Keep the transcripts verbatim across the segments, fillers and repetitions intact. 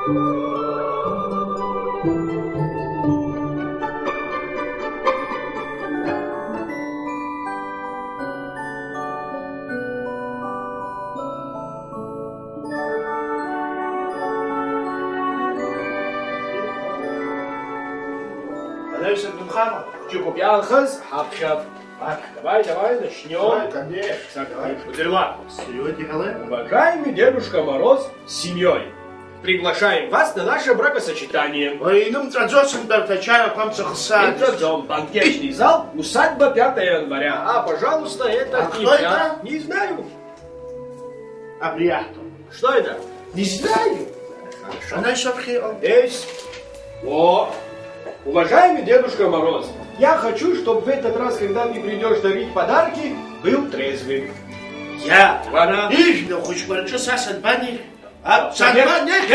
Анаҩсан дынхама? Ҷыкәып иаанхаз, ҳаԥхьап. Давай, давай, начнём. Давай, конечно, давай. Уӡырҩуа. Серьёзно, Николай? Уважаемый Дедушка Мороз с семьёй, приглашаем вас на наше бракосочетание. Ой, инымҵәаӡо сымтәарҭа ачарақәа амца хысааит. Инымҵәаӡом. Банкетный зал, усадьба Пятое января. А, пожалуйста, это... А кто это? Не знаю. Абри аҳҭо. Что это? Не знаю. Хорошо. Она ещё вообще... Эйс. О, уважаемый Дедушка Мороз, я хочу, чтобы в этот раз, когда ты придёшь дарить подарки, был трезвым. Я? Вана? Ижәла хәыҷқәа рҿы са санбанеи? А, санбанеи?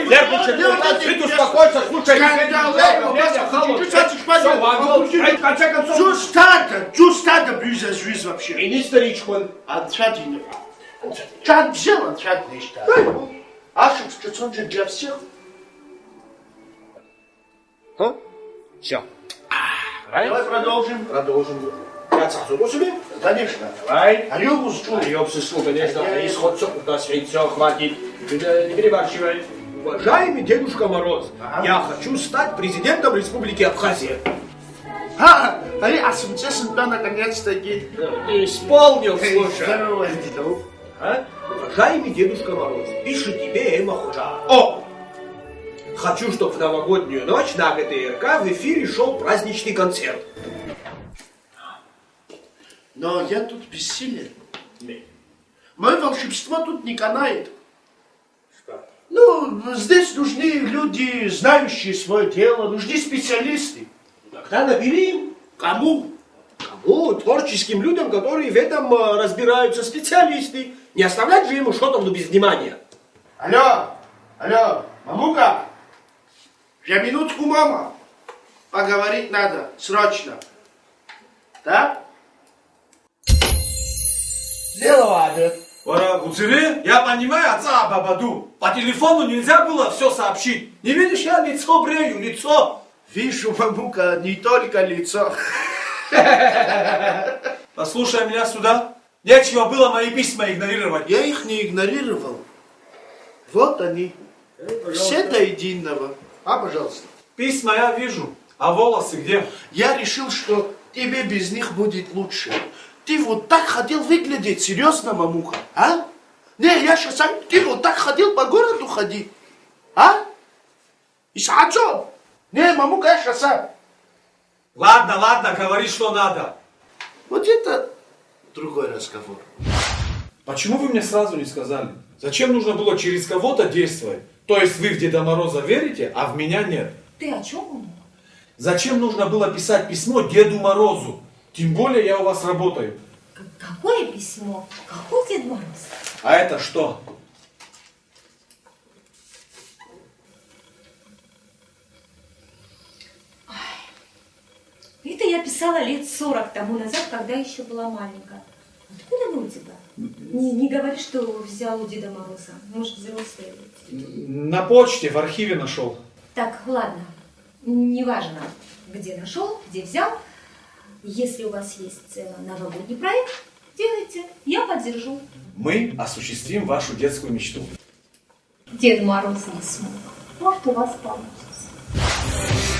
Нервничать не надо, ты успокойся, слушай. Скандал, э, в конце концов. Всё, ладно, в конце концов. Џьусҭада, џьусҭада бҩыза зҩыз вообще. Министр иҷкәын. Анцәа диныҳәа. Ҽан бзиала анцәа днеишьҭааит. Ашықәс ҿыцон џьаргьы всех. Ха? Всё. Давай продолжим. Продолжим. Иацаҳҵоит усуми? Конечно. Давай. Ари узҿу. Ари ауп сызҿу, конечно. Ари схәыццакуп, нас, ҳәа ицо, хватит. Не перебарщивай. Уважаемый Дедушка Мороз, ага, я хочу стать президентом Республики Абхазия. Ха! Ари асымҵәы сынтәа наконец-таки. Исполнил, слушай. Здорово, Дедов. А? Уважаемый Дедушка Мороз, пишет тебе Эмма Худжа. О! Хочу, чтоб в новогоднюю ночь на Г Т Р К в эфире шёл праздничный концерт. Но я тут бессилен. Моё волшебство тут не канает. Ну, здесь нужны люди, знающие своё дело, нужны специалисты. Тогда набери. Кому? Кому? Творческим людям, которые в этом, э, разбираются, специалисты. Не оставлять же ему что-то, ну, без внимания. Алло, алло, Мамука, я минутку, мама. Поговорить надо, срочно. Да? Зело адыд. Уара, уцыри? Я понимаю, отца бабаду. По телефону нельзя было всё сообщить. Не видишь, я лицо брею, лицо. Вижу, Мамука, не только лицо. Послушай меня сюда. Нечего было мои письма игнорировать. Я их не игнорировал. Вот они. Все до единого. А, пожалуйста. Письма я вижу, а волосы где? Я решил, что тебе без них будет лучше. Ты вот так хотел выглядеть, серьёзно, Мамука, а? Не, я щас, а? Ты вот так хотел по городу ходить, а? Исаацо? Не, Мамука, я щас, а? Ладно, ладно, говори, что надо. Вот это другой разговор. Почему вы мне сразу не сказали? Зачем нужно было через кого-то действовать? То есть вы в Деда Мороза верите, а в меня нет? Ты о чём, Мамука? Зачем нужно было писать письмо Деду Морозу? Тем более я у вас работаю. К-, какое письмо? Какой Дед Мороз? А это что? Ай, это я писала лет сорок тому назад, когда ещё была маленькая. Откуда она у тебя? Не, не говори, что взял у Деда Мороза. Может, взрослая ведь. На почте, в архиве нашёл. Так, ладно. Неважно, где нашёл, где взял. Если у вас есть, э, новогодний проект, делайте. Я поддержу. Мы осуществим вашу детскую мечту. Дед Мороз не смог. Может, у вас получится.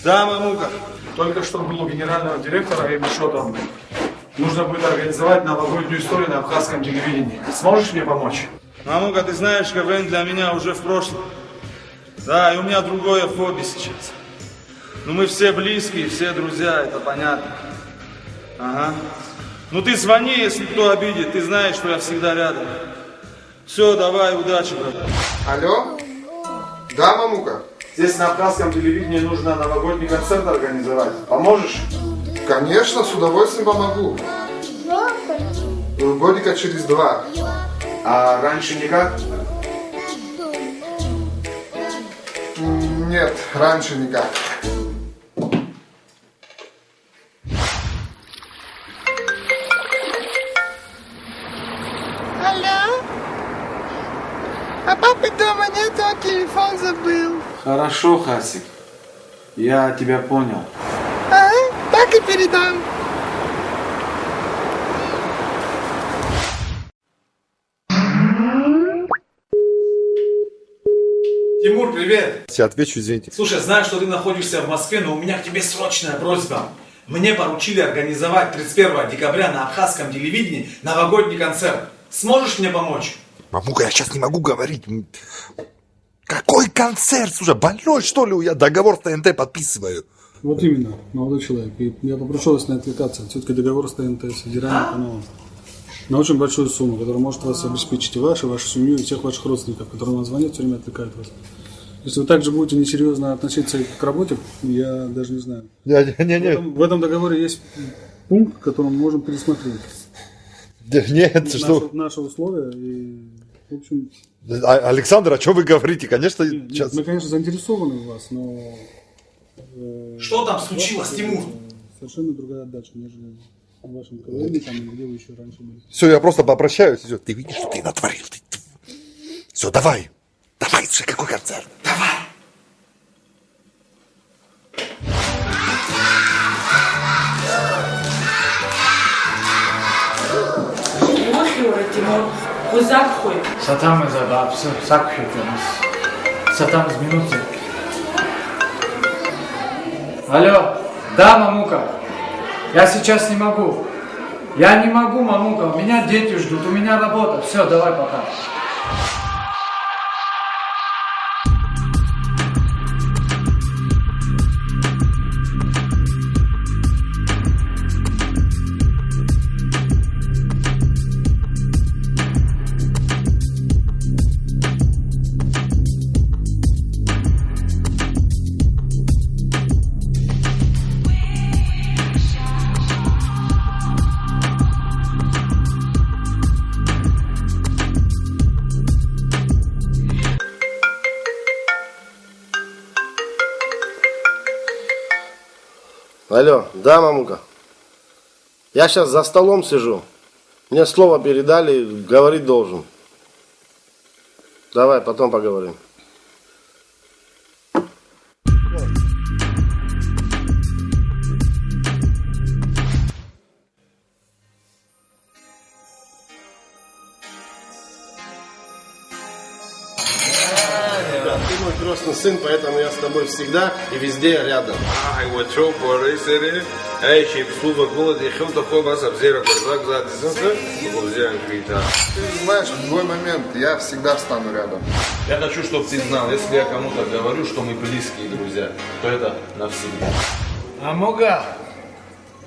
Да, Мамука. Только что был у генерального директора, и что там? Нужно будет организовать новогоднюю историю на абхазском телевидении. Сможешь мне помочь? Мамука, ты знаешь, К В Н для меня уже в прошлом. Да, и у меня другое хобби сейчас. Ну, мы все близкие, все друзья, это понятно. Ага. Ну, ты звони, если кто обидит, ты знаешь, что я всегда рядом. Всё, давай, удачи, брат. Алло? Да, Мамука? Здесь на абхазском телевидении нужно новогодний концерт организовать. Поможешь? Конечно, с удовольствием помогу. Э, годика через два. А раньше никак? Нет, раньше никак. Алло? А папы дома нет, он телефон забыл. Хорошо, Хасик. Я тебя понял. Ага, так и передам. Тимур, привет! Я отвечу, извините. Слушай, знаю, что ты находишься в Москве, но у меня к тебе срочная просьба. Мне поручили организовать тридцать первого декабря на абхазском телевидении новогодний концерт. Сможешь мне помочь? Мамука, я сейчас не могу говорить. М, какой концерт? Слушай, больной, что ли? Я договор с Т Н Т подписываю. Вот именно, молодой человек. И я попрошу вас не отвлекаться. Все-таки договор с Т Н Т, с федеральным каналом. На очень большую сумму, которая может вас обеспечить, и вас, и вашу семью, и всех ваших родственников, которые вам звонят, все время отвлекают вас. Если вы также будете несерьезно относиться к работе, я даже не знаю. Не, не, не, В не. этом, в этом договоре есть пункт, который мы можем пересмотреть. Да нет, Наши, что? Наши условия и, в общем, А, Александр, о чем вы говорите? Конечно, нет, нет, сейчас. Мы, конечно, заинтересованы в вас, но, э, Что там случилось, э, Тимур? Совершенно другая отдача, нежели в вашем К В Н, там, или где вы ещё раньше были. Все, я просто попрощаюсь. Всё, ты видишь, что ты натворил? Все, давай. Давай, слушай, какой концерт? Давай. Иухьи уара, Тимур, узакәхои? Саҭамыз абааԥсы, сақәшәаӡамыз. Саҭамыз, минуҭ. Алло, да, мамука? Я сейчас не могу. Я не могу, мамука, у меня дети ждут, у меня работа. Все, давай, пока. Алло, да, мамука? Я сейчас за столом сижу. Мне слово передали, говорить должен. Давай, потом поговорим. Да, ты мой крестный сын, поэтому я с тобой всегда и везде рядом. Ааи, уацәоуп уареи сареи, аишьеиԥш сувагылоит, иахьуҭаху абас абзиарақәа рзы акәзааит изымцо, сгәабзиарақәа иҭа. Ты знаешь, в любой момент я всегда стану рядом. Я хочу, чтобы ты знал, если я кому-то говорю, что мы близкие друзья, то это навсегда. Амуга!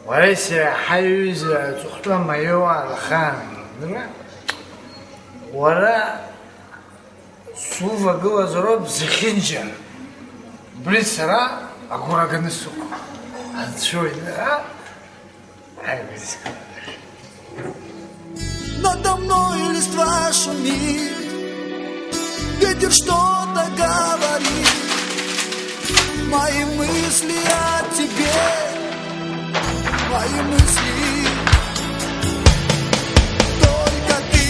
Уара сара ҳаҩыза аҵыхәтәа маиоу аалахаан, уара сувагылазароуп зехьынџьара. Убри сара агәра ганы сықәуп. Анцәа инра аҩыза. Надо мной листва шумит, ветер что-то говорит. Мои мысли о тебе, мои мысли. Только ты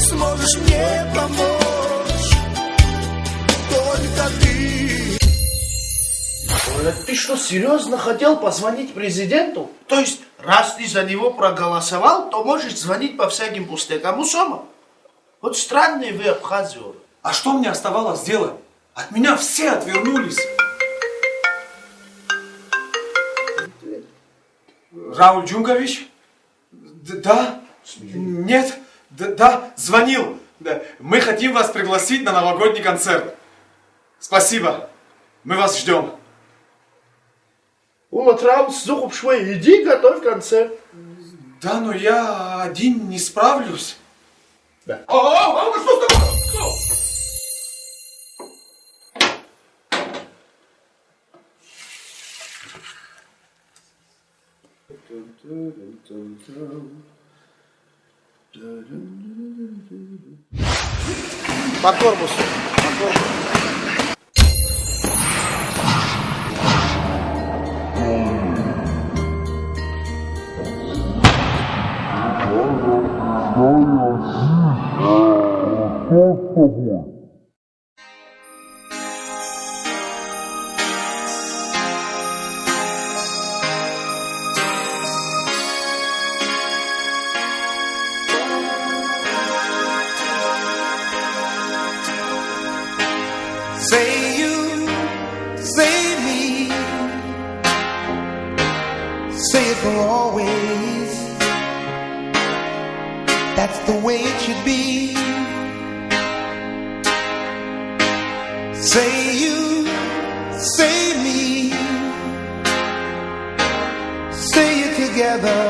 сможешь мне помочь. Только ты. Оля, ты что, серьёзно хотел позвонить президенту? То есть, раз ты за него проголосовал, то можешь звонить по всяким пустякам. Усома? Вот странные вы, абхазы. А что мне оставалось делать? От меня все отвернулись. Рауль Джункович? Д- да? Нет? Д- да, звонил. Да. Мы хотим вас пригласить на новогодний концерт. Спасибо. Мы вас ждем. Ума, Трауд сзыхәаԥшуеи, иди, готовь концерт. Да, но я один не справлюсь. Да. О, о, о, что с тобой? Что? По корпусу. По корпусу. Say you, say me, say it for always. That's the way it should be. Say you, say me, say it together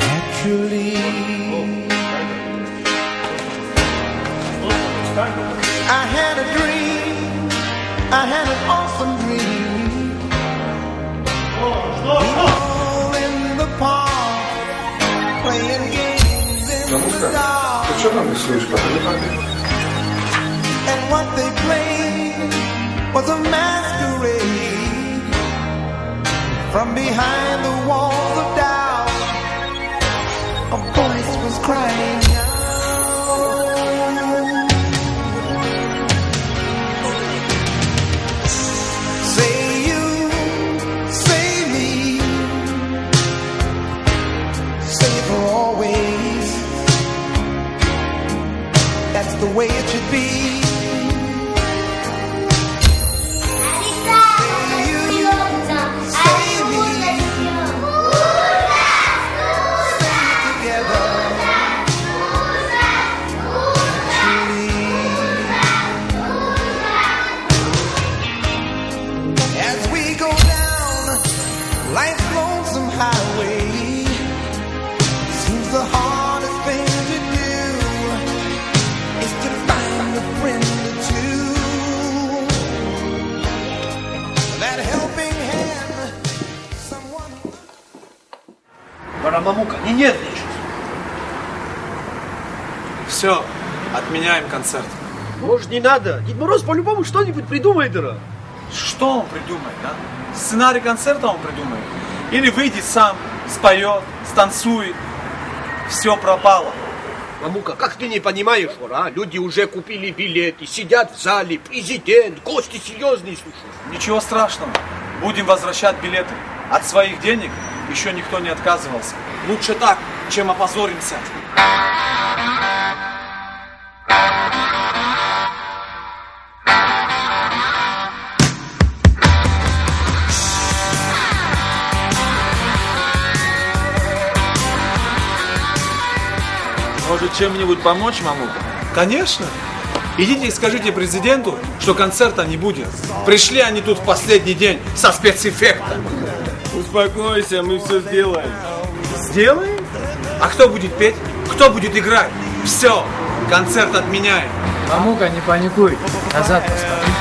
naturally. I had a dream, I had an awesome dream. We were all in the park, playing games in the dark. Ты что там рисуешь? Покажи папе. And what they played was a masquerade. From behind the walls of doubt, a voice was crying out. Say you, say me, say it for always. That's the way it should be. Say you, say me, say it together. As we go down life's lonesome highway, seems the hardest thing to do is to find a friend or two. That helping hand, someone who Бара, Мамука, не нервничай. Всё, отменяем концерт. Может, не надо? Дед Мороз по-любому что-нибудь придумает, дыра. Что он придумает, а? Сценарий концерта он придумает? Или выйдет сам, споёт, станцует? Всё пропало. Мамука, как ты не понимаешь, Вора, а? Люди уже купили билеты, сидят в зале, президент, гости серьёзные, слушай. Ничего страшного. Будем возвращать билеты. От своих денег ещё никто не отказывался. Лучше так, чем опозоримся. Может, чем-нибудь помочь, Мамука? Конечно. Идите и скажите президенту, что концерта не будет. Пришли они тут в последний день со спецэффектом. Успокойся, мы всё сделаем. Сделаем? А кто будет петь? Кто будет играть? Всё, концерт отменяем. Мамука, не паникуй. Назад посмотри.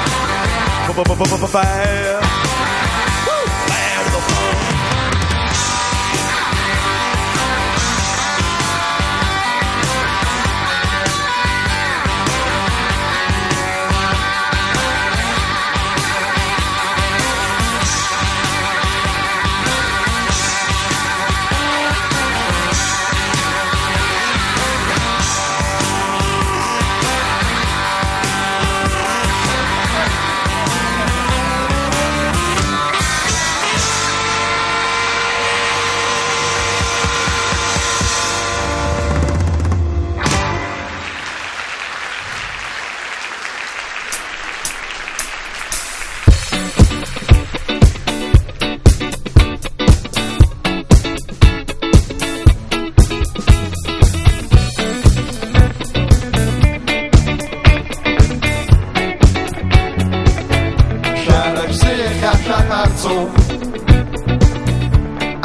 Шәара шәзы иахьа шәаҳәарцоуп,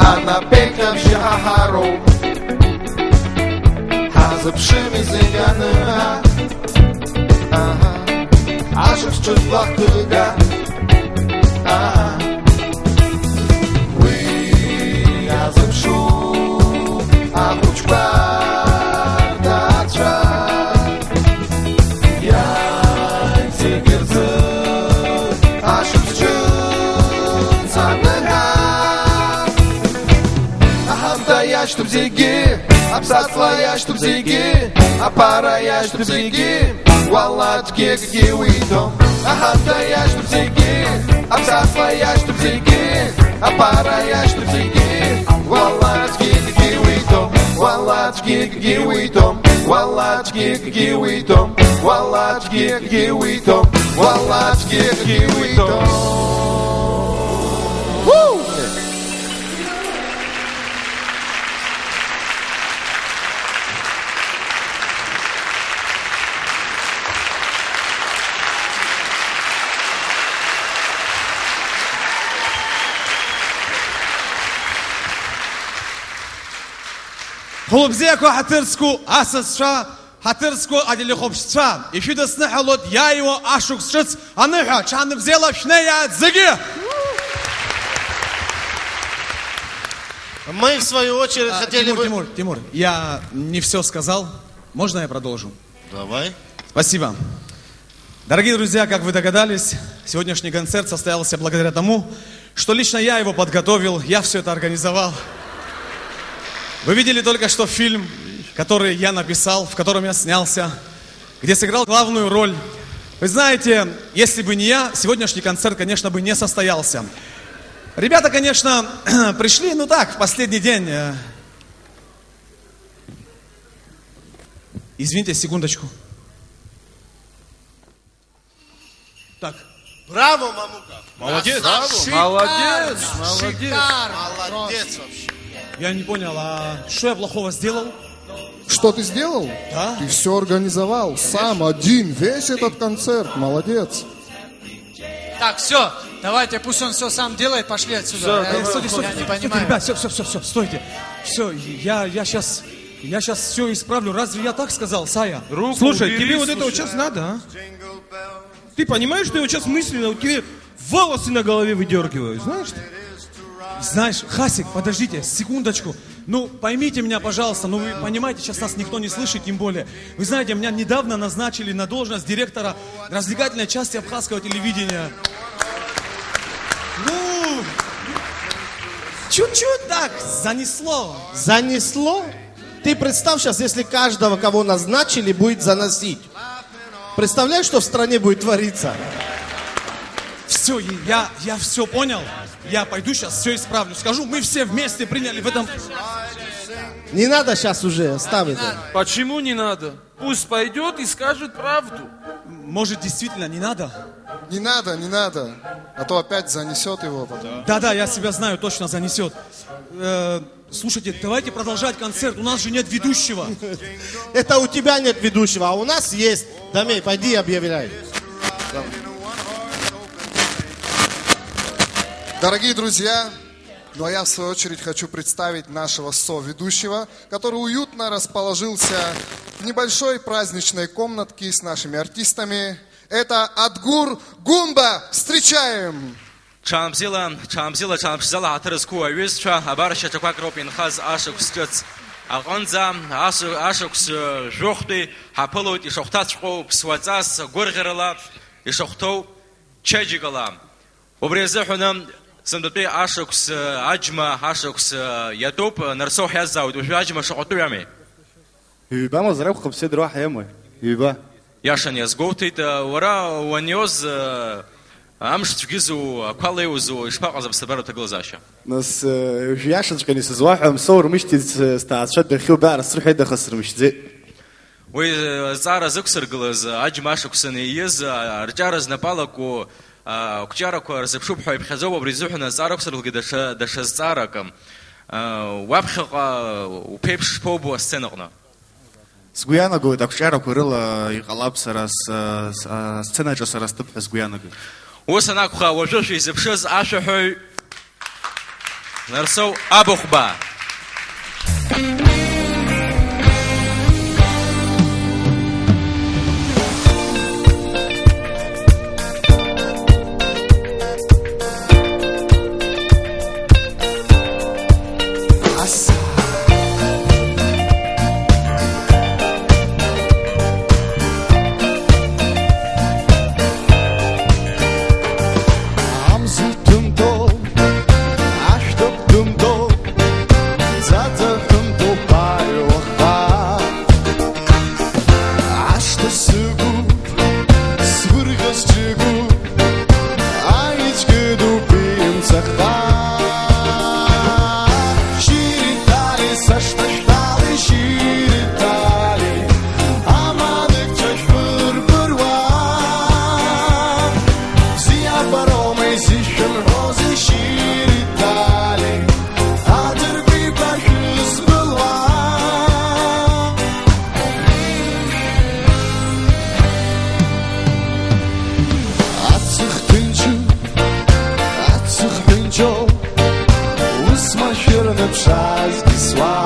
анапеиқәа бжьы ҳаҳароуп. Ҳазыԥшыми зегь аныҳәа, аҳа, ашықәс ҿыц лахҭыга, аҳа. Уи иазыԥшу ахәыҷқәа рҭаацәа. Иашьҭоуп зегьы, аԥсаҵла иашьҭоуп зегьы, аԥара иашьҭоуп зегьы, уалаҵәгьы акгьы уиҭом. Аҳамҭа иашьҭоуп зегьы, аԥсаҵла иашьҭоуп зегьы, аԥара иашьҭоуп зегьы, уалаҵәгьы акгьы уиҭом, уалаҵәгьы акгьы уиҭом, уалаҵәгьы акгьы уиҭом, уалаҵәгьы акгьы уиҭом, уалаҵәгьы акгьы уиҭом. Хәылбзиақәа, ҳаҭыр зқәу асасцәа, ҳаҭыр зқәу ателехәаԥшцәа, ишәыдысныҳәалоит иааиуа ашықәс ҿыц аныҳәа, ҽаанбзиала шәнеиааит зегьы! Мы, в свою очередь, А, хотели Тимур, бы Тимур, Тимур, я не всё сказал. Можно я продолжу? Давай. Спасибо. Дорогие друзья, как вы догадались, сегодняшний концерт состоялся благодаря тому, что лично я его подготовил, я всё это организовал. Вы видели только что фильм, который я написал, в котором я снялся, где сыграл главную роль. Вы знаете, если бы не я, сегодняшний концерт, конечно, бы не состоялся. Ребята, конечно, пришли, ну так, в последний день, э, Извините, секундочку. Так. Браво, Мамука! Молодец! Красава! Шикарно! Молодец! Шикарно! Молодец вообще! Я не понял, а что я плохого сделал? Что ты сделал? Да. Ты всё организовал, сам, один, весь этот концерт. Молодец! Так, всё, давайте, пусть он всё сам делает, пошли отсюда. Всё, Я давай. Стойте, стойте, Я не стойте, понимаю. Ребят, всё, всё, всё, всё, стойте. Всё, я, я щас, я щас всё исправлю. Разве я так сказал, Сая? Руку Слушай, убери, тебе вот это вот слушай. Сейчас надо, а? Ты понимаешь, что я вот сейчас мысленно, у тебя волосы на голове выдергиваю, знаешь? Знаешь, Хасик, подождите, секундочку. Ну, поймите меня, пожалуйста, ну вы понимаете, сейчас нас никто не слышит, тем более. Вы знаете, меня недавно назначили на должность директора развлекательной части абхазского телевидения. Ну, чуть-чуть так занесло. Занесло? Ты представь сейчас, если каждого, кого назначили, будет заносить. Представляешь, что в стране будет твориться? Всё, я, я всё понял. Я пойду щас всё исправлю. Скажу, мы все вместе приняли в этом Не надо сейчас уже, оставь это. Почему не надо? Пусть пойдёт и скажет правду. Может, действительно, не надо? Не надо, не надо. А то опять занесёт его потом. Да-да, я себя знаю, точно занесёт. Э, слушайте, давайте продолжать концерт. У нас же нет ведущего. Это у тебя нет ведущего, а у нас есть. Дамей, пойди объявляй. Дорогие друзья, ну а я в свою очередь хочу представить нашего соведущего, который уютно расположился в небольшой праздничной комнатке с нашими артистами. Это Адгур Гумба. Встречаем! Ҽаанбзиала, ҽаанбзиала, ҽаанԥшӡала ҳаҭыр зқәу аҩызцәа, абар шьаҿақәак роуп инхаз ашықәс ҿыц аҟынӡа, ашықәс, ашықәс, э, жәохәтәи ҳаԥылоит ишахәҭаҵәҟьоу ԥсуаҵас, гәырӷьарала ишахәҭоу чеиџьыкала. Убри азыҳәаны, сынтәатәи ашықәс, э, аџьма ашықәс, э, иатәуп, Нарсоу ҳиазҵаауеит, уажәы аџьма шаҟатәы ҩами? Ҩба мазар акәхап, сеидроу ҳаиама? Ҩба. Иашан иазгәоуҭеит, уара уаниоз, амш цәгьызу, ақәа леиузу, ишԥаҟаз аԥсабаратә ҭагылазаашьа? Нас, уажә иашаҵәҟьаны исызуаҳәа, Мсоу рмышьҭит, сҭаацәа дәахьу баара срыҳәеит, аха срымшьӡеит. Уи, азҵаара зықәсыргылаз, аџьма ашықәсан ииз, арҿиара знапы алаку, ақәҿиарақәа рзыԥшуп ҳәа иԥхьаӡоуп, абри изыҳәан азҵаара ықәсыргылгеит даҽа, даҽа зҵаарак. Уаԥхьаҟа уԥеиԥш шԥоубо асценаҟны? Сгәы иаанагоит, ақәҿиарақәа рыла иҟалап сара с-, с-, асценаҿы сара стәып ҳәа сгәы иаанагоит. Ус анакәха, уажәы шәизыԥшыз ашәаҳәаҩ Нарсоу Абыхәба. Амза дымдоу, ашәҭыԥ дымдоу, ӡаӡа Шәтәалеишь, Итали, амалықьцәа шәбырбыруа. Бзиабароума изышәымҳәозеишь, Итали, адырбеиқәа шәызбылуа? Аҵых ҭынчу, аҵых ҳәынчо, ус машәырны ԥшаазгьы суа.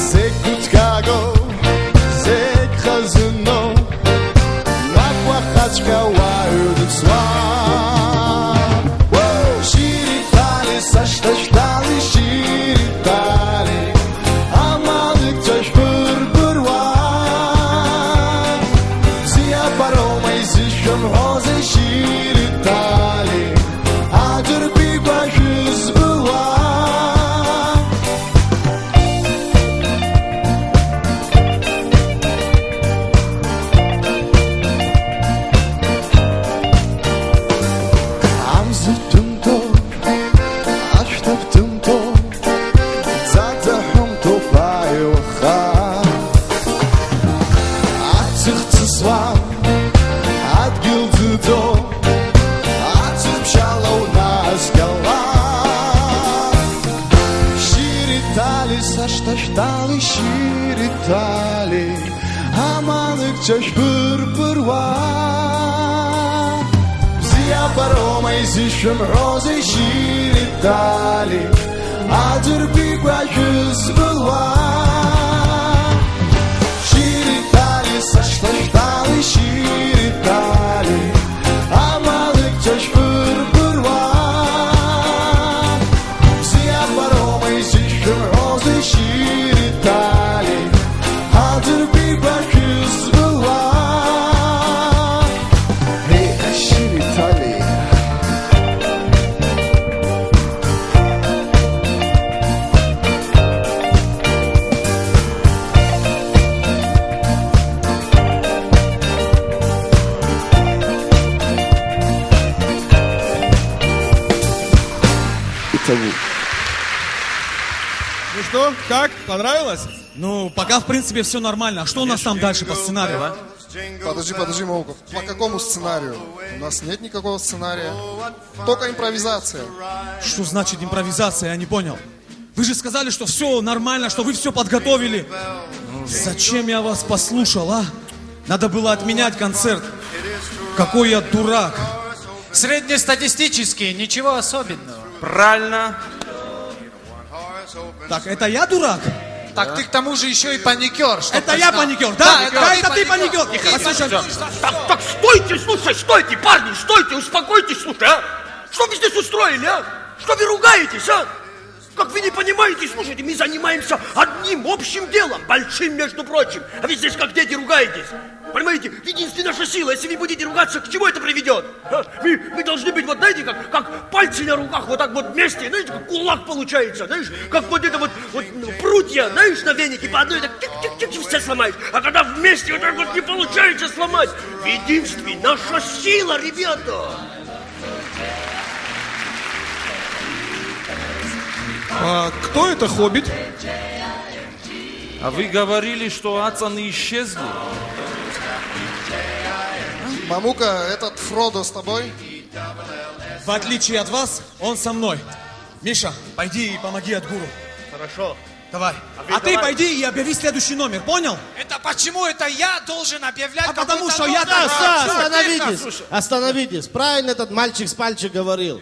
Зегь гәыҭгагоу, зегь хазыноу, мап уахаҵәҟьа уаҩ дыԥсуа. Шьыри-ҭали, сашҭа шәҭали, шьыри-ҭали, амалықьцәа шәбырбыруа. Бзиабароума изышәымҳәозеишь, Итали, адырбеиқәа шәызбылуа? Амза ҭымҭо, ашәҭ аԥҭымҭо, ӡаӡа ҳәымҭоуп аиуаха. Аҵых ҵысуа, адгьыл ӡыӡо, аҵых ԥшьала унаскьала. Шьыри-ҭали, сашҭа шәҭали, шьыри-ҭали, амалықьцәа шәбырбыруа. Бзиабароума изышәымҳәозеишь, Итали, адырбеиқәа шәызбылуа? Шьыри-ҭали, сашҭа шәҭали, шьыри-ҭали, амалықьцәа шәбырбыруа. Бзиабароума изышәымҳәозеишь, Итали, адырбеиқәа шәызбылуа? Эй, Шьыри-ҭали. Итого. Ну что, как? Понравилось? Ну, пока, в принципе, все нормально. А что у нас там дальше по сценарию? Подожди, подожди, Маука. По какому сценарию? У нас нет никакого сценария. Только импровизация. Что значит импровизация? Я не понял. Вы же сказали, что все нормально, что вы все подготовили. Зачем я вас послушал, а? Надо было отменять концерт. Какой я дурак. Среднестатистический, ничего особенного. Правильно. Так, это я дурак? Так ты к тому же еще и паникер. Чтоб ты знал. Это я паникер, да? Да, это ты паникер. Послушай, так, так, стойте, слушай, стойте, парни, стойте, успокойтесь, слушай, а? Что вы здесь устроили, а? Что вы ругаетесь, а? Как вы не понимаете, слушайте, мы занимаемся одним общим делом, большим, между прочим. А вы здесь как дети ругаетесь. Понимаете, единственная наша сила, если вы будете ругаться, к чему это приведет? А? Вы, вы должны быть, вот знаете, как, как пальцы на руках, вот так вот вместе, знаете, как кулак получается, знаешь, как вот это вот, вот, ну, прутья, знаешь, на венике по одной, так тик-тик-тик, и все сломаешь. А когда вместе, вот так вот не получается сломать. В единстве наша сила, ребята. А кто это хоббит? А вы говорили, что ацаны исчезли? Мамука, этот Фродо с тобой? В отличие от вас, он со мной. Миша, пойди и помоги Адгуру. Хорошо. Давай. А ты пойди и объяви следующий номер, понял? Это почему это я должен объявлять? А потому что я так... Остановитесь, остановитесь. Правильно этот мальчик с пальчик говорил.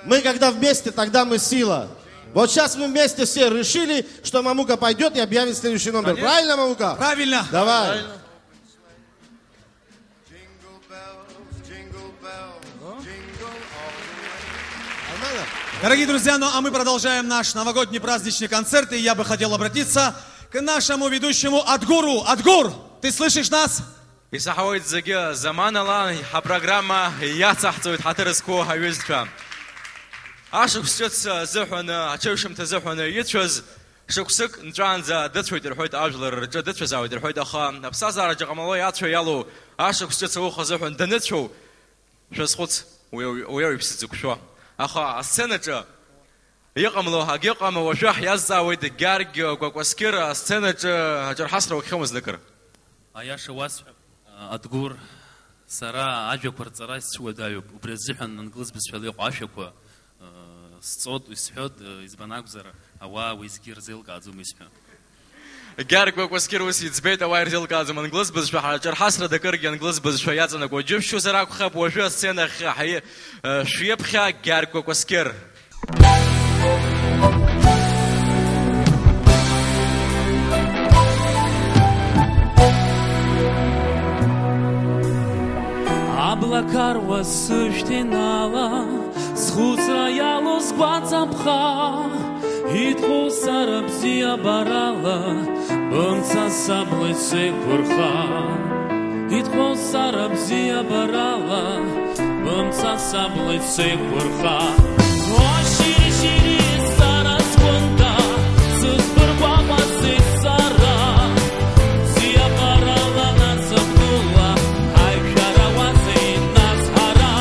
Мы когда вместе, тогда мы сила. Вот сейчас мы вместе все решили, что Мамука пойдет и объявит следующий номер. Правильно, Мамука? Правильно. Давай. Дорогие друзья, ну а мы продолжаем наш новогодний праздничный концерт, и я бы хотел обратиться к нашему ведущему Адгуру. Адгур, ты слышишь нас? Исаҳауеит зегьы, заманала ҳапрограмма иацаҳҵоит, ҳаҭыр зқәу ҳаҩызцәа. Ашықәс ҿыц азыҳәаны, аҽеиҩшымҭа азыҳәаны ицәаз шықәсык нҵәаанӡа дыцәоит рҳәоит, ажәлар рҿы дыцәазаауеит рҳәоит, аха аԥсҭазаараҿы ҟамло иацәа иалоу ашықәс ҿыц ауха азыҳәан даныцәоу, шәазхәыц, уи ауаҩ-, уи ауаҩԥс дзықәшәо. Аха асценаҿы Иҟамло акгьы ыҟам, уажәы ҳиазҵаауеит Гьаргь Кәакәасқьыр асценаҿы аҿырҳасра уахьхьоумызт акыр. Аиаша уасҳәап, Адгәыр, сара ажәақәа рҵара исцәуадаҩуп, убри азыҳәан англыз бызшәала иҟоу ашәақәа, э, сҵоит, исҳәоит, э, избан акәзар, ауаа уеизгьы ирзеилкааӡом исҳәо. Гьаргь Кәакәасқьыр ус иӡбеит, ауаа ирзеилкааӡом англыз бызшәа, ҳара аҿырҳасра дакыргьы англыз бызшәа иаҵанакуа џьышәшьозар акәхап, уажәы асцена ахь ҳаи-, э, шәиԥхьа Гьаргь Кәакәасқьыр. Аблақәа руа сышәҭ инала, схәыцра иалоу сгәаҵаԥха, итҟәо сара бзиабарала, бымца саблеит сеиқәырха. Итҟәо сара бзиабарала, бымца саблеит сеиқәырха. О, шьыри-шьыри, сара сгәында, сызбыргәаҟуазеи сара? Бзиабарала насыԥ дула, аиқәшәара уазеи нас ҳара?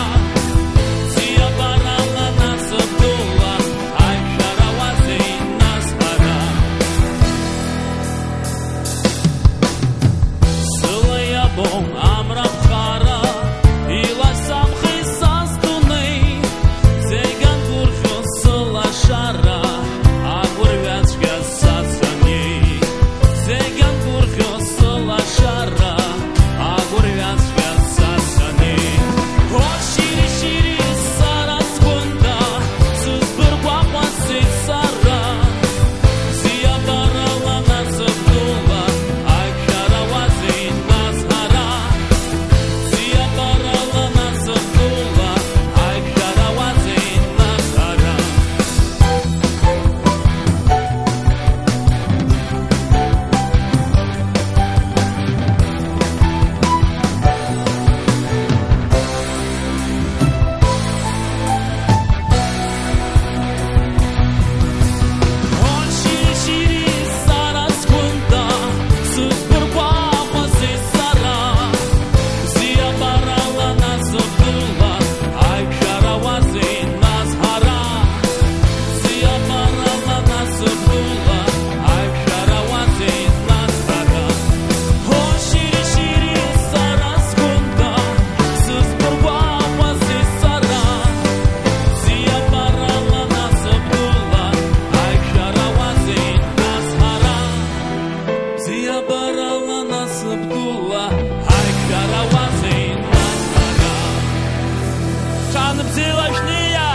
Бзиабарала насыԥ дула, аиқәшәара уазеи нас ҳара? Сыла иабом амра ԥхара, иласамхеи са сдунеи, зегь ангәырӷьо сылашара, агәырҩацәгьа са санеи. Зегь ангәырӷьо сылашара, агәырҩацәгьа са санеи. О, шьыри-шьыри, сара сгәында, сызбыргәаҟуазеи сара? Бзиабарала насыԥ дула, аиқәшәара уазеи нас ҳара? Бзиабарала насыԥ дула, аиқәшәара уазеи нас ҳара? О, шьыри-шьыри, сара сгәында, сызбыргәаҟуазеи сара? Бзиабарала насыԥ дула, аиқәшәара уазеи нас ҳара? Бзиабарала насыԥ дула, аиқәшәара уазеи нас ҳара? Шәанбзиала шәниа!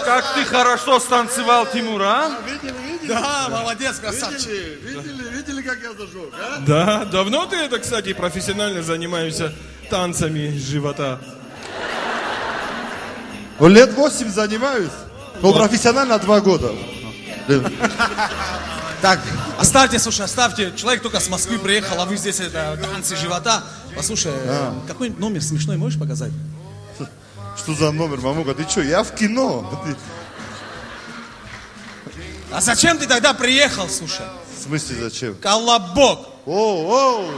Как ты хорошо станцевал, Тимур, а? Видели, видели? Да, молодец, красавчик. Видели, видели, видели, как я зажёг, а? Да, давно ты это, кстати, профессионально занимаешься танцами с живота? Ну, лет восемь занимаюсь. Ну, профессионально два года. Так, оставьте, слушай, оставьте. Человек только с Москвы приехал, а вы здесь, это, танцы живота. Послушай, А. э, какой-нибудь номер смешной можешь показать? Что за номер, мамука? Ты чё, я в кино. А зачем ты тогда приехал, слушай? В смысле зачем? Колобок! О, о!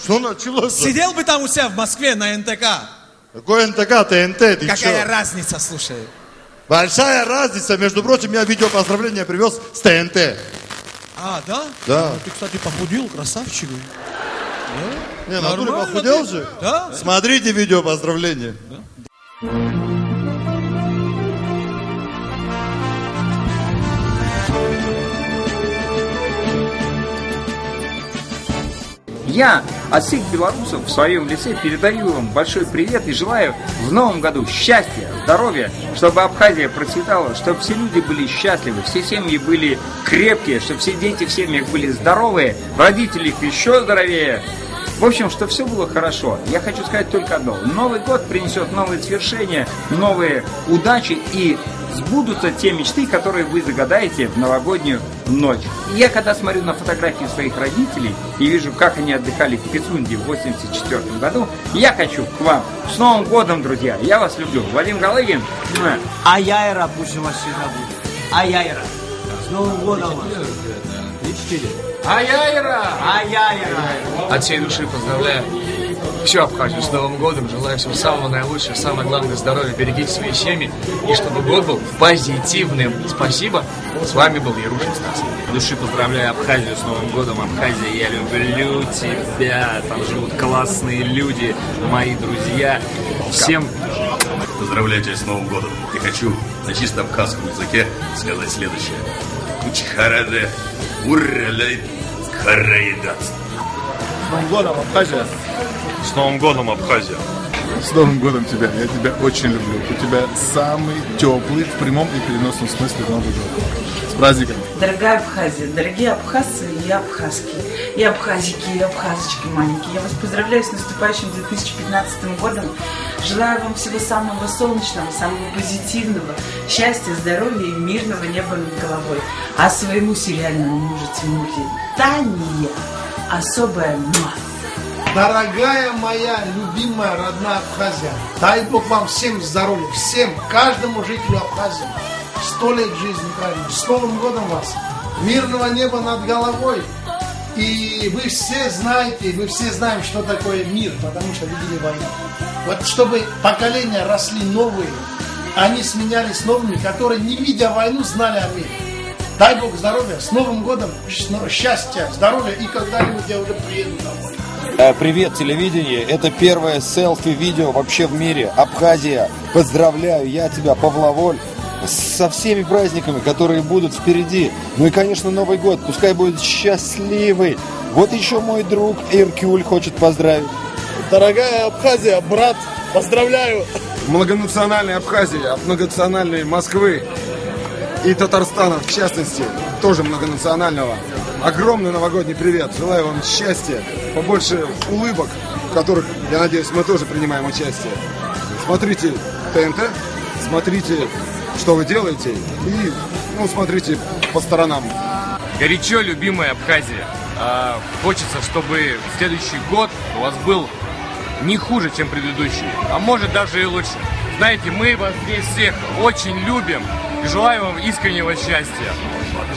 Что началось? Сидел бы там у себя в Москве на Н Т К. Какой Н Т К, Т Н Т, ты Какая чё? Разница, слушай? Большая разница, между прочим, я видео поздравления привез с Т Н Т. А, да? Да. Ну, ты, кстати, похудел, красавчик. Не, натуре похудел же. Да? Смотрите видео поздравления. Да. Я от всех белорусов в своем лице передаю вам большой привет и желаю в новом году счастья, здоровья, чтобы Абхазия процветала, чтобы все люди были счастливы, все семьи были крепкие, чтобы все дети в семьях были здоровые, родители их еще здоровее. В общем, чтобы все было хорошо. Я хочу сказать только одно. Новый год принесет новые свершения, новые удачи и сбудутся те мечты, которые вы загадаете в новогоднюю ночь. И я когда смотрю на фотографии своих родителей и вижу, как они отдыхали в Пицунде в восемьдесят четвёртом году, я хочу к вам. С Новым годом, друзья! Я вас люблю. Вадим Галыгин. Муа. Аяйра, пусть у вас всегда будет. Аяйра. С Новым годом вас! Аяйра! Аяйра! От всей души поздравляю всю Абхазию с Новым годом. Желаю всего самого наилучшего, самое главное здоровья. Берегите свои семьи. И чтобы год был позитивным. Спасибо. С вами был Ярушин Стас. От души поздравляю Абхазию с Новым годом. Абхазия, я люблю тебя. Там живут классные люди, мои друзья. Всем поздравляю тебя с Новым годом. И хочу на чисто абхазском языке сказать следующее. Учхараде уррелей караидат. С Новым годом, Абхазия! С Новым годом, Абхазия! С Новым годом тебя! Я тебя очень люблю. У тебя самый теплый в прямом и переносном смысле Новый год. С праздником! Дорогая Абхазия, дорогие абхазцы и абхазки, и абхазики, и абхазочки маленькие, я вас поздравляю с наступающим две тысячи пятнадцатым годом. Желаю вам всего самого солнечного, самого позитивного, счастья, здоровья и мирного неба над головой. А своему сериальному мужу Тимуру Тания особое муа. Дорогая моя любимая родная Абхазия, дай Бог вам всем здоровья, всем, каждому жителю Абхазии. Сто лет жизни, правильно. С Новым годом вас! Мирного неба над головой! И вы все знаете, мы все знаем, что такое мир, потому что видели войну. Вот чтобы поколения росли новые, они сменялись новыми, которые, не видя войну, знали о мире. Дай Бог здоровья, с Новым годом, счастья, здоровья, и когда-нибудь я уже приеду домой. Э, привет, телевидение. Это первое селфи-видео вообще в мире. Абхазия. Поздравляю я тебя, Павловоль, со всеми праздниками, которые будут впереди. Ну и, конечно, Новый год. Пускай будет счастливый. Вот еще мой друг Эркюль хочет поздравить. Дорогая Абхазия, брат, поздравляю! Многонациональной Абхазии, от многонациональной Москвы и Татарстана, в частности, тоже многонационального. Огромный новогодний привет. Желаю вам счастья, побольше улыбок, в которых, я надеюсь, мы тоже принимаем участие. Смотрите Т Н Т, смотрите, что вы делаете, и, ну, смотрите по сторонам. Горячо, любимая Абхазия. А, хочется, чтобы следующий год у вас был не хуже, чем предыдущий, а может, даже и лучше. Знаете, мы вас здесь всех очень любим и желаем вам искреннего счастья.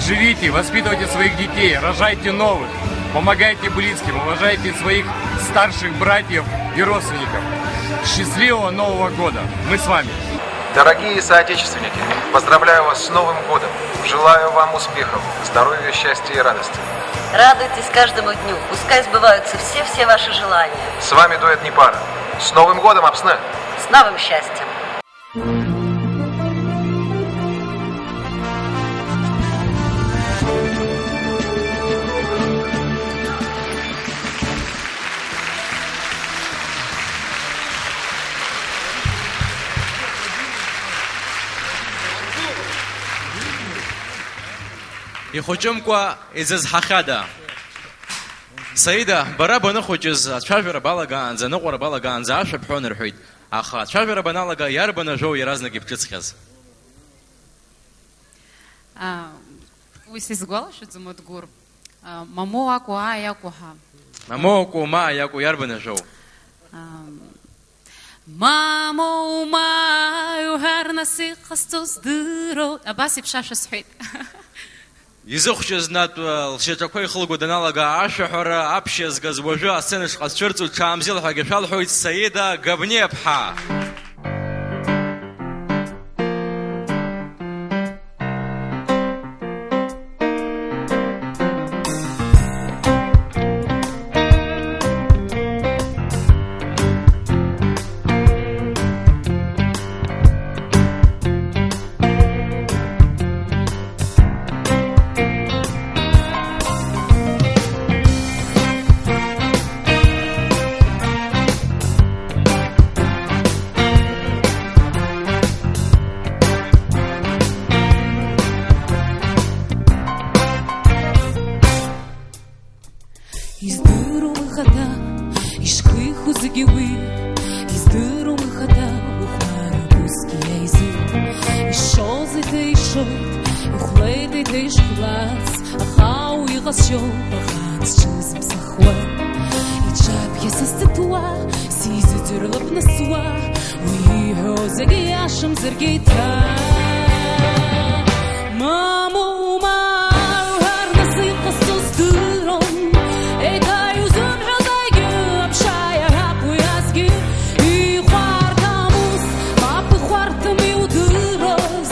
Живите, воспитывайте своих детей, рожайте новых, помогайте близким, уважайте своих старших братьев и родственников. Счастливого Нового года! Мы с вами! Дорогие соотечественники, поздравляю вас с Новым годом! Желаю вам успехов, здоровья, счастья и радости! Радуйтесь каждому дню, пускай сбываются все-все ваши желания. С вами дуэт Непара. С Новым годом, Апсны! С новым счастьем! Ихәыҷымкәа изызҳахьада? Саида, бара баныхәыҷыз, ацәажәара балагаанӡа, аныҟәара балагаанӡа ашәа бҳәон рҳәеит. Аха ацәажәара баналага, иарбан ажәоу иаразнак ибҿыцхьаз? А, уи сизгәалашәаӡом, Адгәыр. А, мамоу акәу, ааи акәу ҳәа. Мамоу акәу, мааи акәу, иарбан ажәоу? Ам, мамоу, маи уҳәар, нас иҟасҵо здыруеит. Абас еиԥш ашәа сҳәеит. Изыхәҷыз Натәа лшьаҿақәа ихылго даналага ашәаҳәара аԥшьа згаз уажәы асценаҿ ҟазцәырҵуеит, ҽаамзел ҳәагьы шәалҳәоит, Саида Габниаԥҳа. Издыруам ихаҭа ишхиху зегьы уи, издыруам ихаҭа ухәмаррак усгьы иаизы. Ишшоз еиҭа ишоит, ихәлеит еиҭа ишхәлац, аха уи иҟазшьоуп, аха дызҿыз ԥсахуа. Иҿаԥхьа са сҭыҭуа, сизыӡырҩлап нас уа, уи ииҳәо зегьы иашамзаргьы иҭра. Мамоу, ма, уҳәар, нас иҟасҵо здырам, еиҭа иузымҳәо зегьы аԥша иаҳап уи азгьы. Ихәарҭам ус, мап ихәарҭам иудыруаз,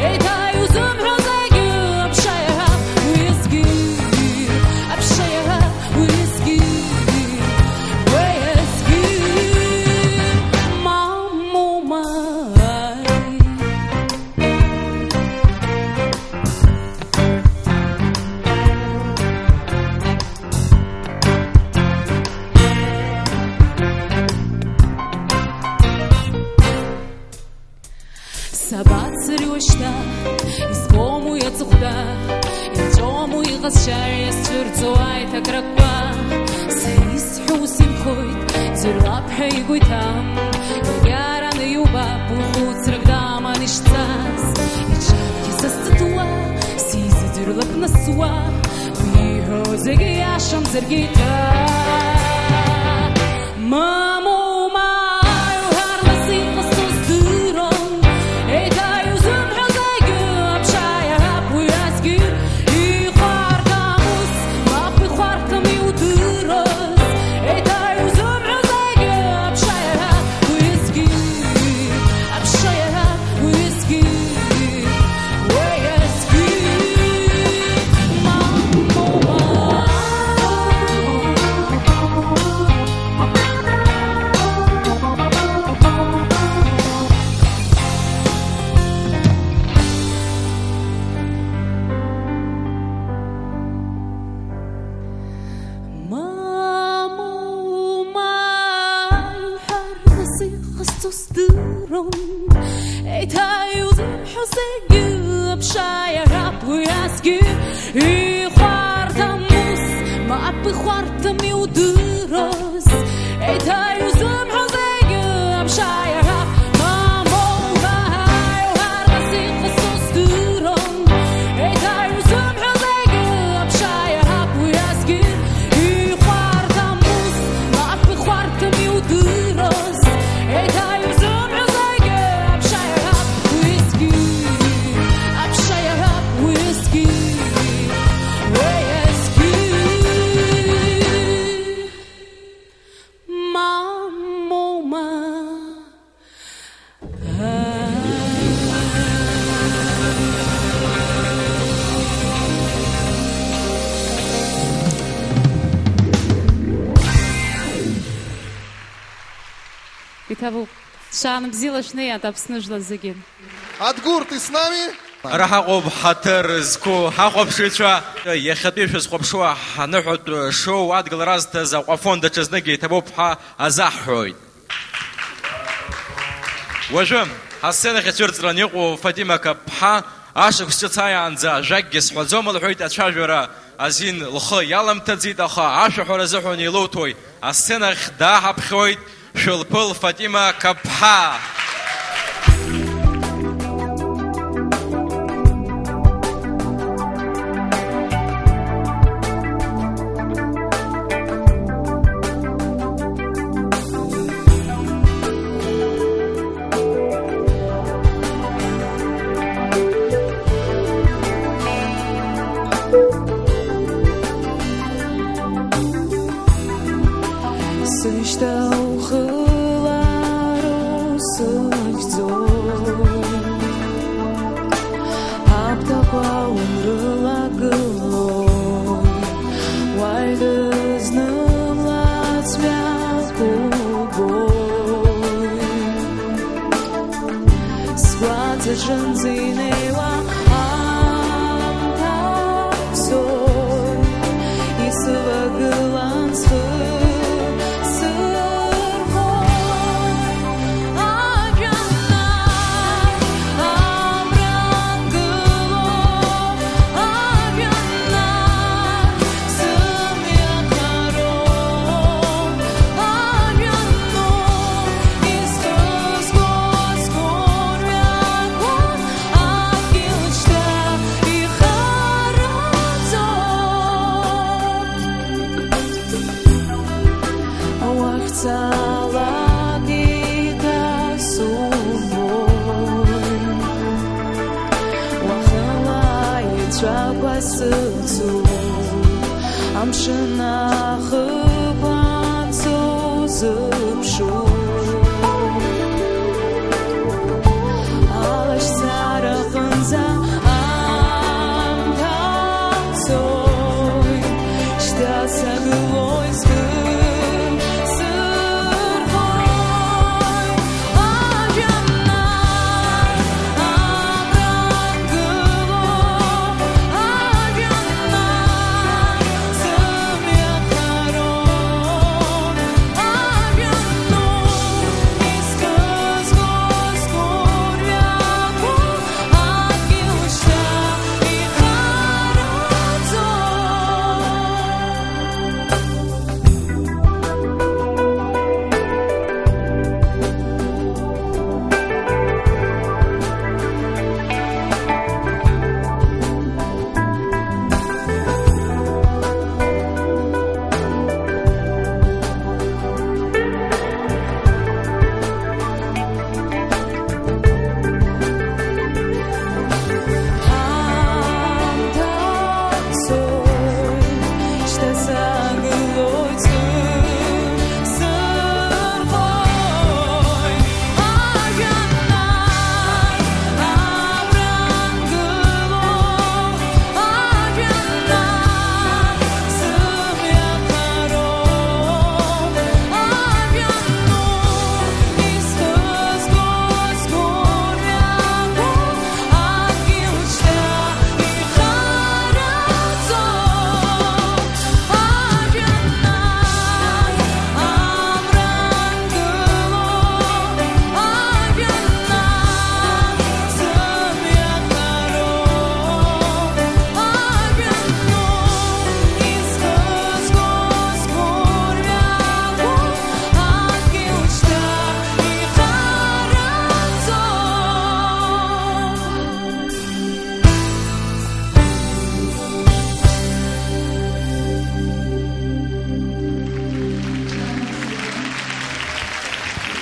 еиҭа иузымҳәо зегьы аԥша иаҳап уи азгьы, аԥша иаҳап уи азгьы, уи азгьы, мамоу, маи. Сабацари уажәшьҭа, избом уи аҵыхәтәа, иҵәом уи иҟазшьа, иазцәырҵуа аиҭакрақәа. Са исҳәо ус инхоит, ӡырҩлап ҳәа игәы иҭам, иагьараны иубап, уи хәыцрак даман ишцаз. Иҿаԥхьа са сҭыҭуа, сизыӡырҩлап нас уа, уи ииҳәо зегьы иашамзаргьы иҭра. Мамоу, маи уҳәар, нас иҟасҵо здырам, еиҭа иузымҳәо зегьы аԥша иаҳап уи азгьы. Ихәарҭам ус, мап ихәарҭам иудыруаз, еиҭа иузымҳәо зегьы аԥша иаҳап уи азгьы, аԥша иаҳап уи азгьы, уи азгьы. Мамоу, маи. Мамоу, маи уҳәар, нас иҟасҵо здырам, еиҭа иузымҳәо зегьы аԥша иаҳап уи азгьы. Ихәарҭам ус, мап ихәарҭам иудыруаз, еиҭа иузымҳәо зегьы аԥша иаҳап. Мамоу, маи уҳәар, нас иҟасҵо здырам, еиҭа иузымҳәо зегьы аԥша иаҳап уи азгьы. Ихәарҭам ус, мап ихәарҭам иудыруаз, еиҭа иузымҳәо зегьы аԥша иаҳап уи азгьы, аԥша иаҳап уи азгьы, уи азгьы. Мамоу, ма. Иҭабуп. Шаан бзиала шәнеиааит Аԥсны жәлар зегьы. Адгәыр, ты с нами? Ара ҳаҟоуп ҳаҭыр зқәу ҳахәаԥшыҩцәа. Иахьатәи шәызхәаԥшуа ҳаныҳәатә шоу адгылара азҭаз Аҟәафон даҽазнык иҭабуп ҳәа азаҳҳәоит. Уажәы, ҳасценахь ицәырҵран иҟоу Фатима Каԥҳа, ашықәс ҿыц ааиаанӡа ажәакгьы сҳәаӡом, лҳәеит ацәажәара азин лхы иаламҭаӡеит, аха ашәаҳәара азыҳәан илуҭои, асценахь дааҳаԥхьоит Шәылԥыл Фатима Каԥҳа. Сыҽынӡа инеиуа аамҭа цоит, исывагылан схы сырхоит, ажәҩан наҟ амра ангыло, ажәҩан наҟ сымҩа хароуп, ажәҩан Амшын ахықәан сузыԥшуп. Алашьцара аҟынӡа аамҭа цоит, шьҭа сагылоит сгәы сырхоит.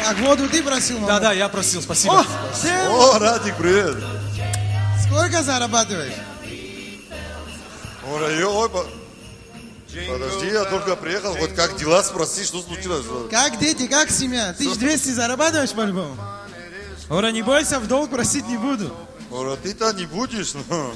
Так, вот, ты просил, Да, мама. Да, я просил, спасибо. О, ты О, Радик, привет. Сколько зарабатываешь? Ой, ё, ой, по- Подожди, я только приехал, хоть как дела спроси, что случилось? Как дети, как семья? Тысяч двести зарабатываешь по-любому? Ора, не бойся, в долг просить не буду. Ора, ты-то не будешь, ну.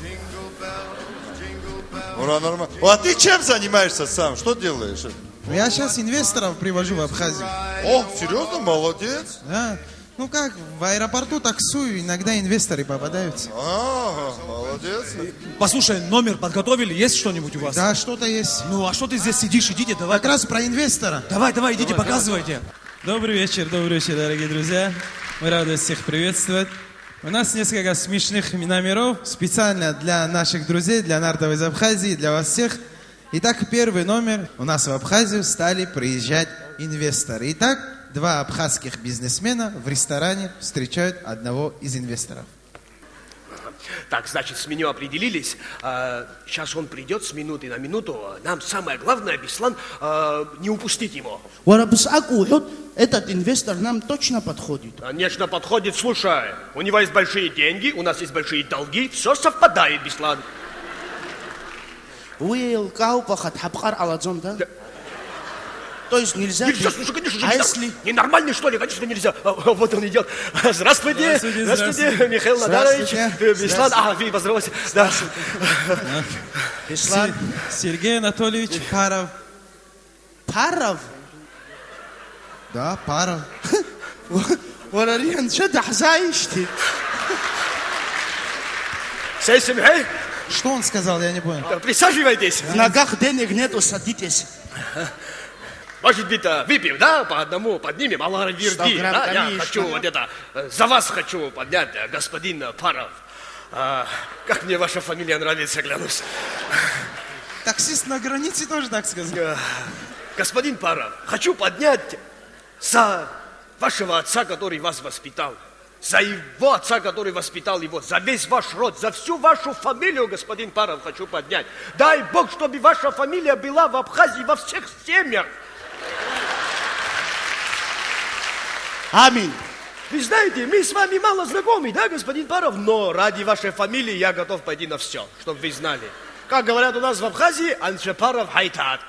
Ора, нормально. А ты чем занимаешься сам? Что делаешь? Я сейчас инвесторов привожу в Абхазию. О, серьёзно? Молодец. Да. Ну как, в аэропорту таксую, иногда инвесторы попадаются. А, молодец. Послушай, номер подготовили? Есть что-нибудь у вас? Да, что-то есть. Ну, а что ты здесь сидишь? Идите, давай. Как раз про инвестора. Давай, давай, идите, Давай, давай. показывайте. Добрый вечер, добрый вечер, дорогие друзья. Мы рады всех приветствовать. У нас несколько смешных номеров специально для наших друзей, для нардов из Абхазии, для вас всех. Итак, первый номер. У нас в Абхазию стали приезжать инвесторы. Итак, два абхазских бизнесмена в ресторане встречают одного из инвесторов. Так, значит, с меню определились. А, щас он придёт с минуты на минуту. Нам самое главное, Беслан, а, не упустить его. Уара, бысҟак уҳәоит, этот инвестор нам точно подходит. Конечно, подходит, слушай. У него есть большие деньги, у нас есть большие долги. Всё совпадает, Беслан. Уи еилкаауп, аха дҳаԥҟар ҟалаӡом, да? Да. То есть нельзя... Нельзя, слушай, конечно, А нельзя. если... Ненормальный, что ли? Конечно, нельзя. А, а, вот он идёт. Здравствуйте. Здравствуйте, Здравствуйте, здравствуйте. Михаил Надарович. Здравствуйте. Э, Беслан. Здравствуйте. А, вы поздоровался. Да. Беслан. Се-, Сергей Анатольевич Паров. Паров? Да, Паров. Уара, ари анцәа даҳзааижьҭеи? Сессим, эй? Что он сказал, я не понял. Да, присаживайтесь. В ногах денег нету, садитесь. Может быть, э, выпьем, да? По одному поднимем, Аллах Верди, сто грамм, да? Я, конечно, хочу вот это, э, за вас хочу поднять, э, господин, э, Паров. А, как мне ваша фамилия нравится, клянусь. Таксист на границе тоже так сказал. Э, господин Паров, хочу поднять за вашего отца, который вас воспитал. За его отца, который воспитал его, за весь ваш род, за всю вашу фамилию, господин Паров, хочу поднять. Дай Бог, чтобы ваша фамилия была в Абхазии во всех семьях. Аминь. Вы знаете, мы с вами мало знакомы, да, господин Паров? Но ради вашей фамилии я готов пойти на всё, чтоб вы знали. Как говорят у нас в Абхазии, анцәа Паров ҳаиҭааит.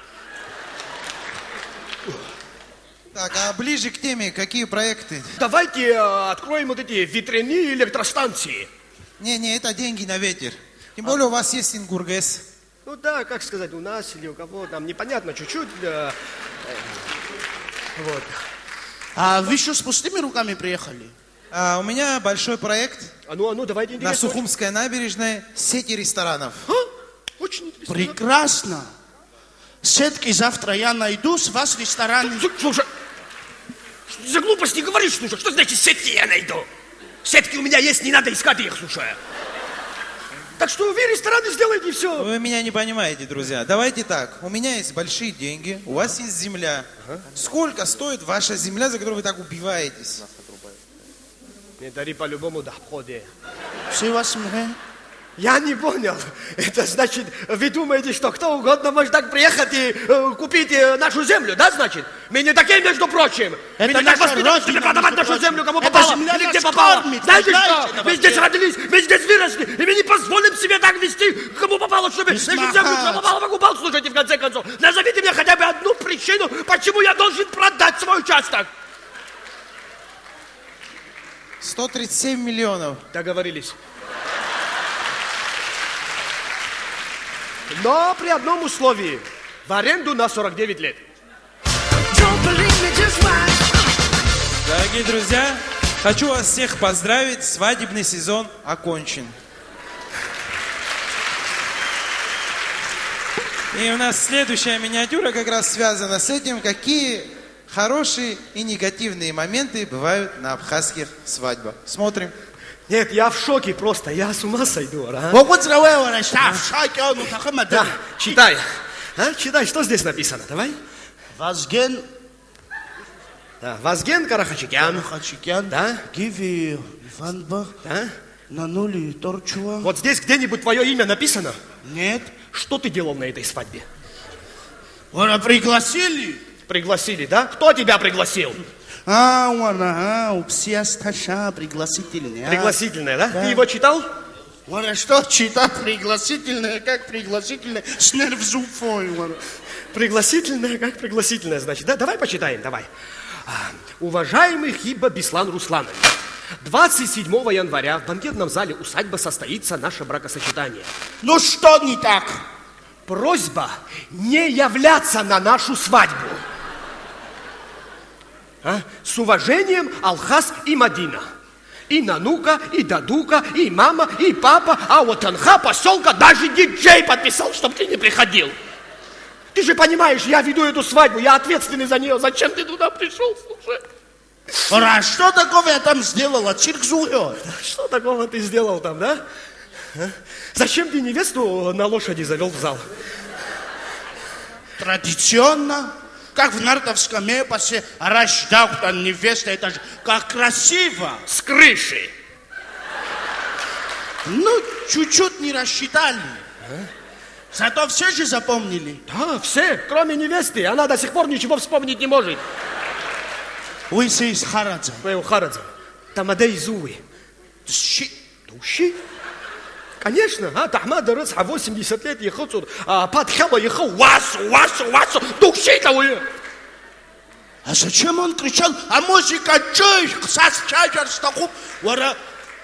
Так, а ближе к теме, какие проекты? Давайте, э, откроем вот эти ветряные электростанции. Не, не, это деньги на ветер. Тем более у вас есть Ингургес. Ну да, как сказать, у нас или у кого там, непонятно, чуть-чуть, э, э, вот. А вы что, с пустыми руками приехали? А, у меня большой проект. А ну, а ну, давайте, на интересно. Сухумской набережной сети ресторанов. А? Очень интересно. Прекрасно. Сетки завтра я найду, с вас ресторан. Слу-, слушай, что за глупости говоришь, слушай? Что значит сетки я найду? Сетки у меня есть, не надо искать их, слушай. Так что вы рестораны сделаете и всё. Вы меня не понимаете, друзья. Давайте так. У меня есть большие деньги, у вас есть земля. Ага. Сколько стоит ваша земля, за которую вы так убиваетесь? Не дари по-любому, да, входе. Все вас мгм. Я не понял. Это значит, вы думаете, что кто угодно может так приехать и, э, купить, э, нашу землю, да, значит? Мы не такие, между прочим. Мы не так воспитаны, чтобы продавать нашу землю, кому попало или где попало. Знаете что? Мы здесь родились, мы здесь выросли, и мы не позволим себе так вести, кому попало, чтобы нашу землю, кто попало, покупал. Слушайте, в конце концов, назовите мне хотя бы одну причину, почему я должен продать свой участок. Сто тридцать семь миллионов. Договорились. Но при одном условии. В аренду на сорок девять лет. Don't believe me, just watch. Дорогие друзья, хочу вас всех поздравить, свадебный сезон окончен. И у нас следующая миниатюра как раз связана с этим, какие хорошие и негативные моменты бывают на абхазских свадьбах. Смотрим. Нет, я в шоке просто, я с ума сойду, а? Уаҟәыҵра уеиуара, шьҭа ашакьон уҭахым адыр. Да, читай. А, читай, что здесь написано, давай. Вазген. Да, Вазген Карахачикян. Карахачикян. Да. Гиви Иванба. Да. Нанули Торчуа. Вот здесь где-нибудь твоё имя написано? Нет. Что ты делал на этой свадьбе? Уара, пригласили? Пригласили, да? Кто тебя пригласил? А, уара, а, упсиас таша, пригласительный, а? Пригласительное, да? Да. Ты его читал? Уара, что читал? Пригласительное, как пригласительное? Снервзуфой, уара. Пригласительное, как пригласительное, значит, да? Давай почитаем, давай. А, уважаемый Хиба Беслан Русланович, двадцать седьмого января в банкетном зале усадьбы состоится наше бракосочетание. Ну что не так? Просьба не являться на нашу свадьбу. А? С уважением, Алхас и Мадина. И Нанука, и Дадука, и мама, и папа, а вот Анха посёлка даже диджей подписал, чтоб ты не приходил. Ты же понимаешь, я веду эту свадьбу, я ответственный за неё. Зачем ты туда пришёл, слушай? Уара, а что такого я там сделал? А цирк зуё? Что такого ты сделал там, да? А? Зачем ты невесту на лошади завёл в зал? Традиционно, как в нартовском эпосе, раш дауктан невеста, это же как красиво! С крыши! Ну, чуть-чуть не рассчитали. А? Зато все же запомнили. Да, все, кроме невесты. Она до сих пор ничего вспомнить не может. Уи сеизхараӡам. Уи ухараӡам. Тамада изууи? Дшьит. Душьит? Конечно, аҭаҳмада рыцҳа восемьдесят лет ихыҵуан, аԥаҭхьала ихы уасу, уасу, уасу, душьит ауаҩы. А зачем он кричал? А музыка ҿыжәх, са сцәажәар сҭахуп. Уара,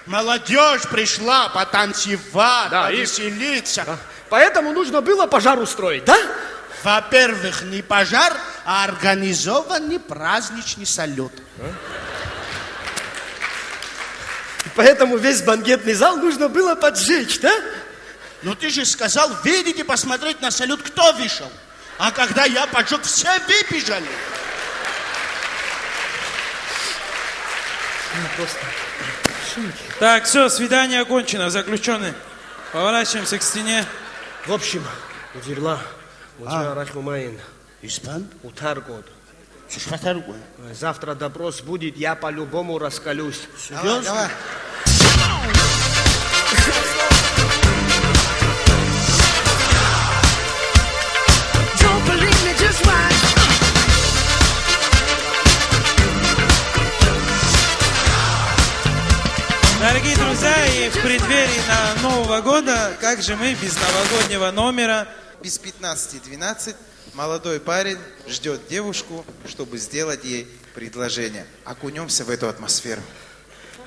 молодежь пришла потанцевать, да, и повеселиться. Да. Поэтому нужно было пожар устроить, да? Во-первых, не пожар, а организованный праздничный салют. А? Поэтому весь банкетный зал нужно было поджечь, да? Но ты же сказал: «Выйдите посмотреть на салют, кто вышел». А когда я поджёг, все выбежали. Так, все, свидание окончено, заключенный. Поворачиваемся к стене. В общем, удирла, удирла рахумаин. Испан? Утаргод. Завтра допрос будет, я по-любому раскалюсь. Серьёзно? Давай, давай. Дорогие друзья, и в преддверии на Нового года, как же мы без новогоднего номера, без пятнадцати двенадцать, молодой парень ждет девушку, чтобы сделать ей предложение. Окунемся в эту атмосферу.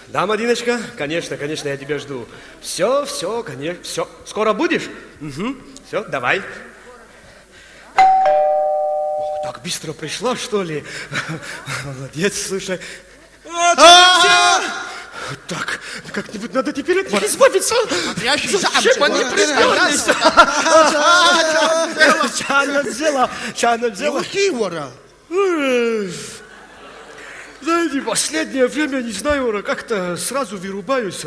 Да, Мадиночка, конечно, конечно, я тебя жду. Все, все, конечно, все. Скоро будешь? Угу. Все, давай. Ох, так быстро пришла, что ли? Молодец, слушай. А! Так, как-нибудь надо теперь от них избавиться. Зачем они придёрнись? Чё она взяла? Чё она взяла? Знаете, последнее время, не знаю, как-то сразу вырубаюсь.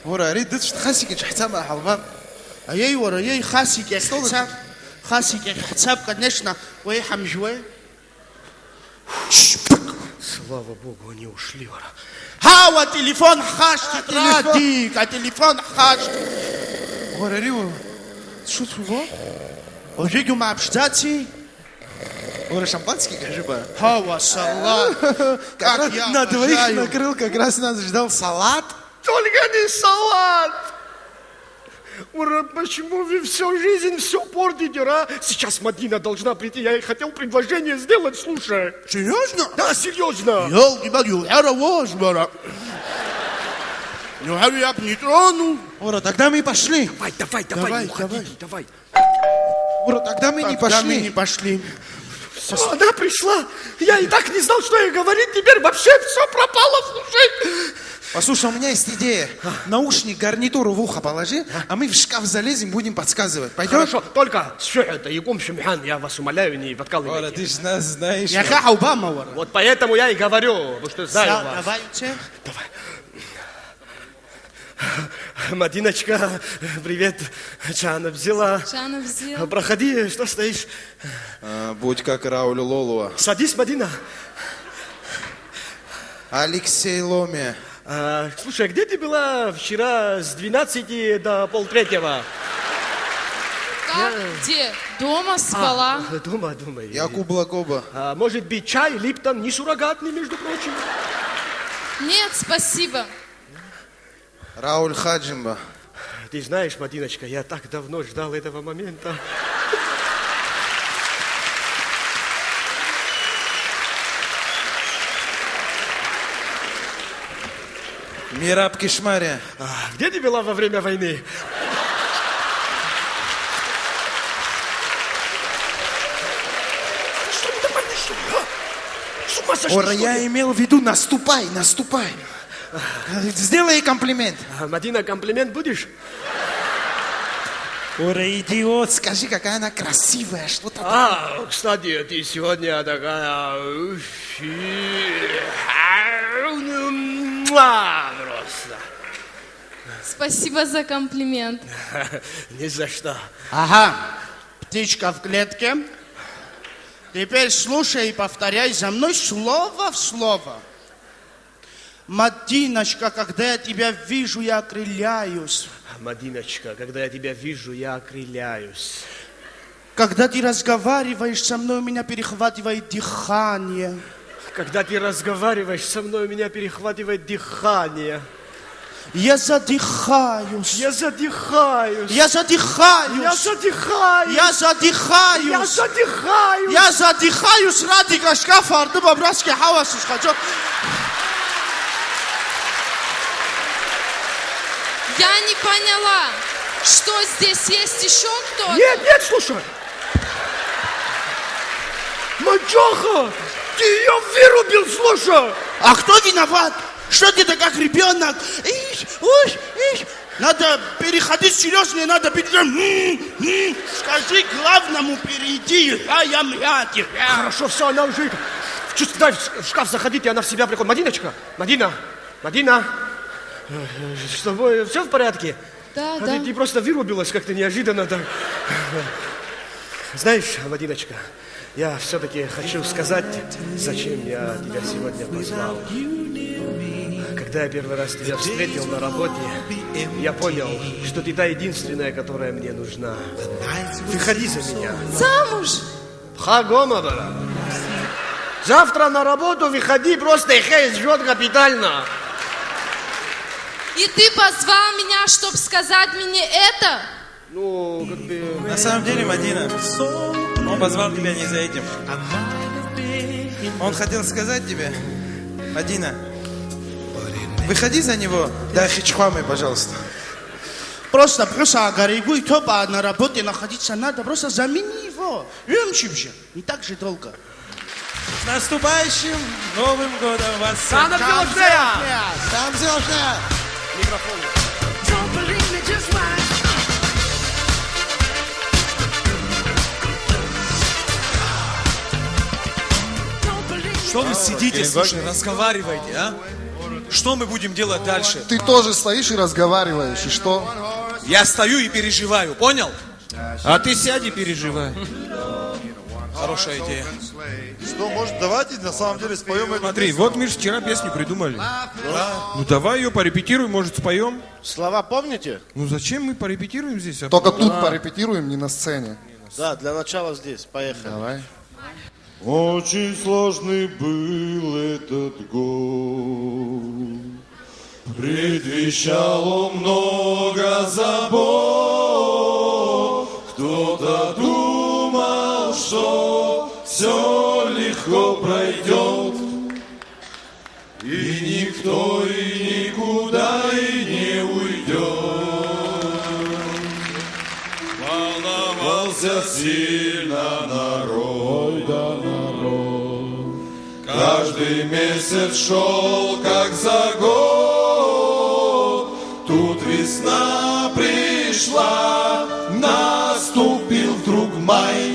Ура, ари дыцәт Хасик иҿаҳҵама ҳалбап. Аиеи, уара, аиеи, Хасик иахьцап. Хасик иахьцап, конечно, уеиҳамжьуеи. Слава Богу, они ушли, уара. Ҳау, ателефон ҳхашҭит, Радик, ателефон ҳхашҭит. Уара, ари уара. Шуцәуго? Уажәыгь умааԥшӡаци? Уара шампански гажәыба? Ҳау, асалат. Как я обожаю. На двоих накрыл, как раз нас ждал салат. Только не салат! Ура, почему вы всю жизнь все портите, а? Сейчас Мадина должна прийти, я ей хотел предложение сделать, слушай. Серьёзно? Да, серьёзно. Ёлки-палки, уара, уара. Неужели я б не тронул? Ура, тогда мы и пошли. Давай, давай, давай, давай, не уходите, давай. Ура, тогда мы и не пошли. Тогда мы не пошли. Всё, она пришла. Я и так не знал, что ей говорить. Теперь вообще всё пропало, слушай. Послушай, у меня есть идея. Наушник, гарнитуру в ухо положи, а мы в шкаф залезем, будем подсказывать. Пойдёт? Хорошо, только сыхьәа икәым шәымҳәан, я вас умоляю, не подкалывайте. Уара, ты ж нас знаешь. Иахьа ҳаубама, уара. Вот поэтому я и говорю, потому что знаю вас. Давай. Мадиночка, привет. Чана взяла. Чана взяла. Проходи, что стоишь? А, будь как Рауль Лолуа. Садись, Мадина. Алексей Ломе. А, слушай, а где ты была вчера с двенадцати до полтретьего? Как? Где? Дома спала. А, дома, дома. Я Кубла Коба. А, может быть, чай Липтон, не суррогатный, между прочим? Нет, спасибо. Рауль Хаджимба. Ты знаешь, Мадиночка, я так давно ждал этого момента. Мираб Кишмария. А, где ты была во время войны? Ты что, не нормальный, что ли, а? С ума сошла, что ли? Ора, я имел в виду, наступай, наступай. Сделай ей комплимент. А, Мадина, комплимент будешь? Ура, идиот, скажи, какая она красивая, что там. А, кстати, ты сегодня такая... Просто. Спасибо за комплимент. Не за что. Ага, птичка в клетке. Теперь слушай и повторяй за мной слово в слово. Мадиночка, когда я тебя вижу, я окрыляюсь. Мадиночка, когда я тебя вижу, я окрыляюсь. Когда ты разговариваешь со мной, у меня перехватывает дыхание. Когда ты разговариваешь со мной, у меня перехватывает дыхание. Я задыхаюсь. Я задыхаюсь. Я задыхаюсь. Я задыхаюсь. Я задыхаюсь. Я задыхаюсь. Я задыхаюсь, Радик, ашкаф ардыб абрасгьы ҳауа сышхаҿы. Я не поняла, что здесь есть ещё кто-то? Нет, нет, слушай. Маџьоха! Ты её вырубил, слушай! А кто виноват? Что ты-то как ребёнок? Ишь, уж, ишь. Надо переходить серьёзно, надо быть уже, м, м. Скажи главному, перейди, я, я, я, я. Хорошо, всё, она уже это, в чувств-, давай в ш-, в шкаф заходите, она в себя приходит. Мадиночка, Мадина, Мадина, э, с тобой всё в порядке? Да, а да. Ты, ты просто вырубилась как-то неожиданно так. Знаешь, Мадиночка, я всё-таки хочу сказать, зачем я тебя сегодня позвал. Когда я первый раз тебя встретил на работе, я понял, что ты та единственная, которая мне нужна. Выходи за меня. Замуж? Хагома, брат. Завтра на работу выходи, просто эхей жжёт капитально. И ты позвал меня, чтоб сказать мне это? Ну, как бы... На самом деле, Мадина, он позвал тебя не за этим. Он хотел сказать тебе, Мадина, выходи за него, да, хичхуамы, пожалуйста. Просто плюс агар игу и топ, а на работе находиться надо, просто замени его. Ҩымчыбжьа. Не так же долго. С наступающим Новым годом вас всех! Там взялся! Там взялся! Микрофон. Что вы сидите, слушай, разговариваете, а? Что мы будем делать дальше? Ты тоже стоишь и разговариваешь, и что? Я стою и переживаю, понял? А ты сядь и переживай. Хорошая идея. Что, может, давайте на самом деле споем эту песню? Смотри, вот мы же вчера песню придумали. Да? Ну давай ее порепетируем, может, споем? Слова помните? Ну зачем мы порепетируем здесь? Только тут порепетируем, не на сцене. Да, для начала здесь. Поехали. Давай. Очень сложный был этот год. Предвещало много забот. Кто-то думал, что всё легко пройдёт, и никто и никуда и не уйдёт. Волновался сильно народ, да, народ. Каждый месяц шёл как за год. Тут весна пришла, наступил вдруг май.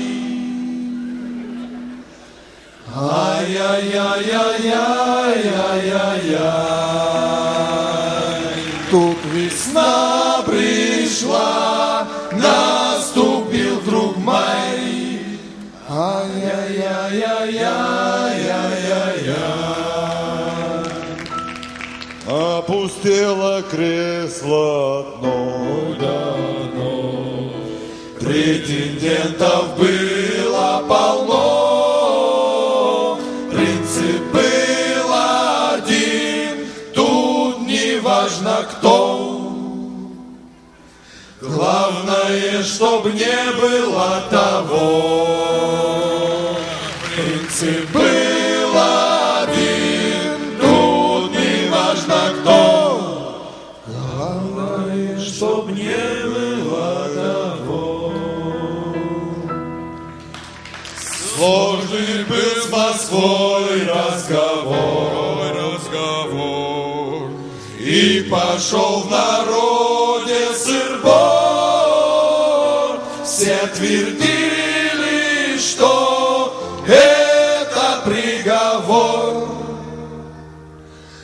Ай-яй-яй-яй-яй-яй-яй. Тут весна пришла, наступил вдруг май. Ай-яй-яй-яй-яй-яй-яй. Опустело кресло одно, да, одно. Претендентов было полно. Принцип был один, тут не важно кто. Главное, чтоб не было того. Принцип был один, тут не важно кто. Главное, чтоб не было того. Сложный был с Москвой разговор, разговор. И пошёл в народе сыр-бор. Все твердили, что это приговор.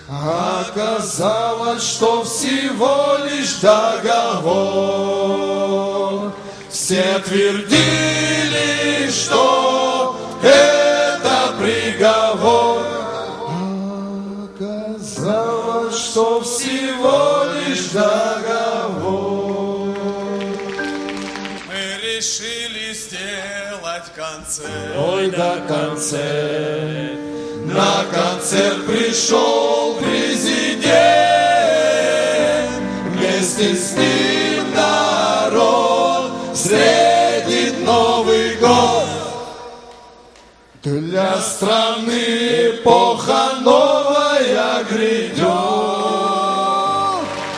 Оказалось, что всего лишь договор. Все твердили, что это приговор. Оказалось, что всего лишь договор. Мы решили сделать концерт. Ой, да, концерт. На концерт пришёл президент. Вместе с ним народ встретит Новый год. Для страны эпоха новая грядёт.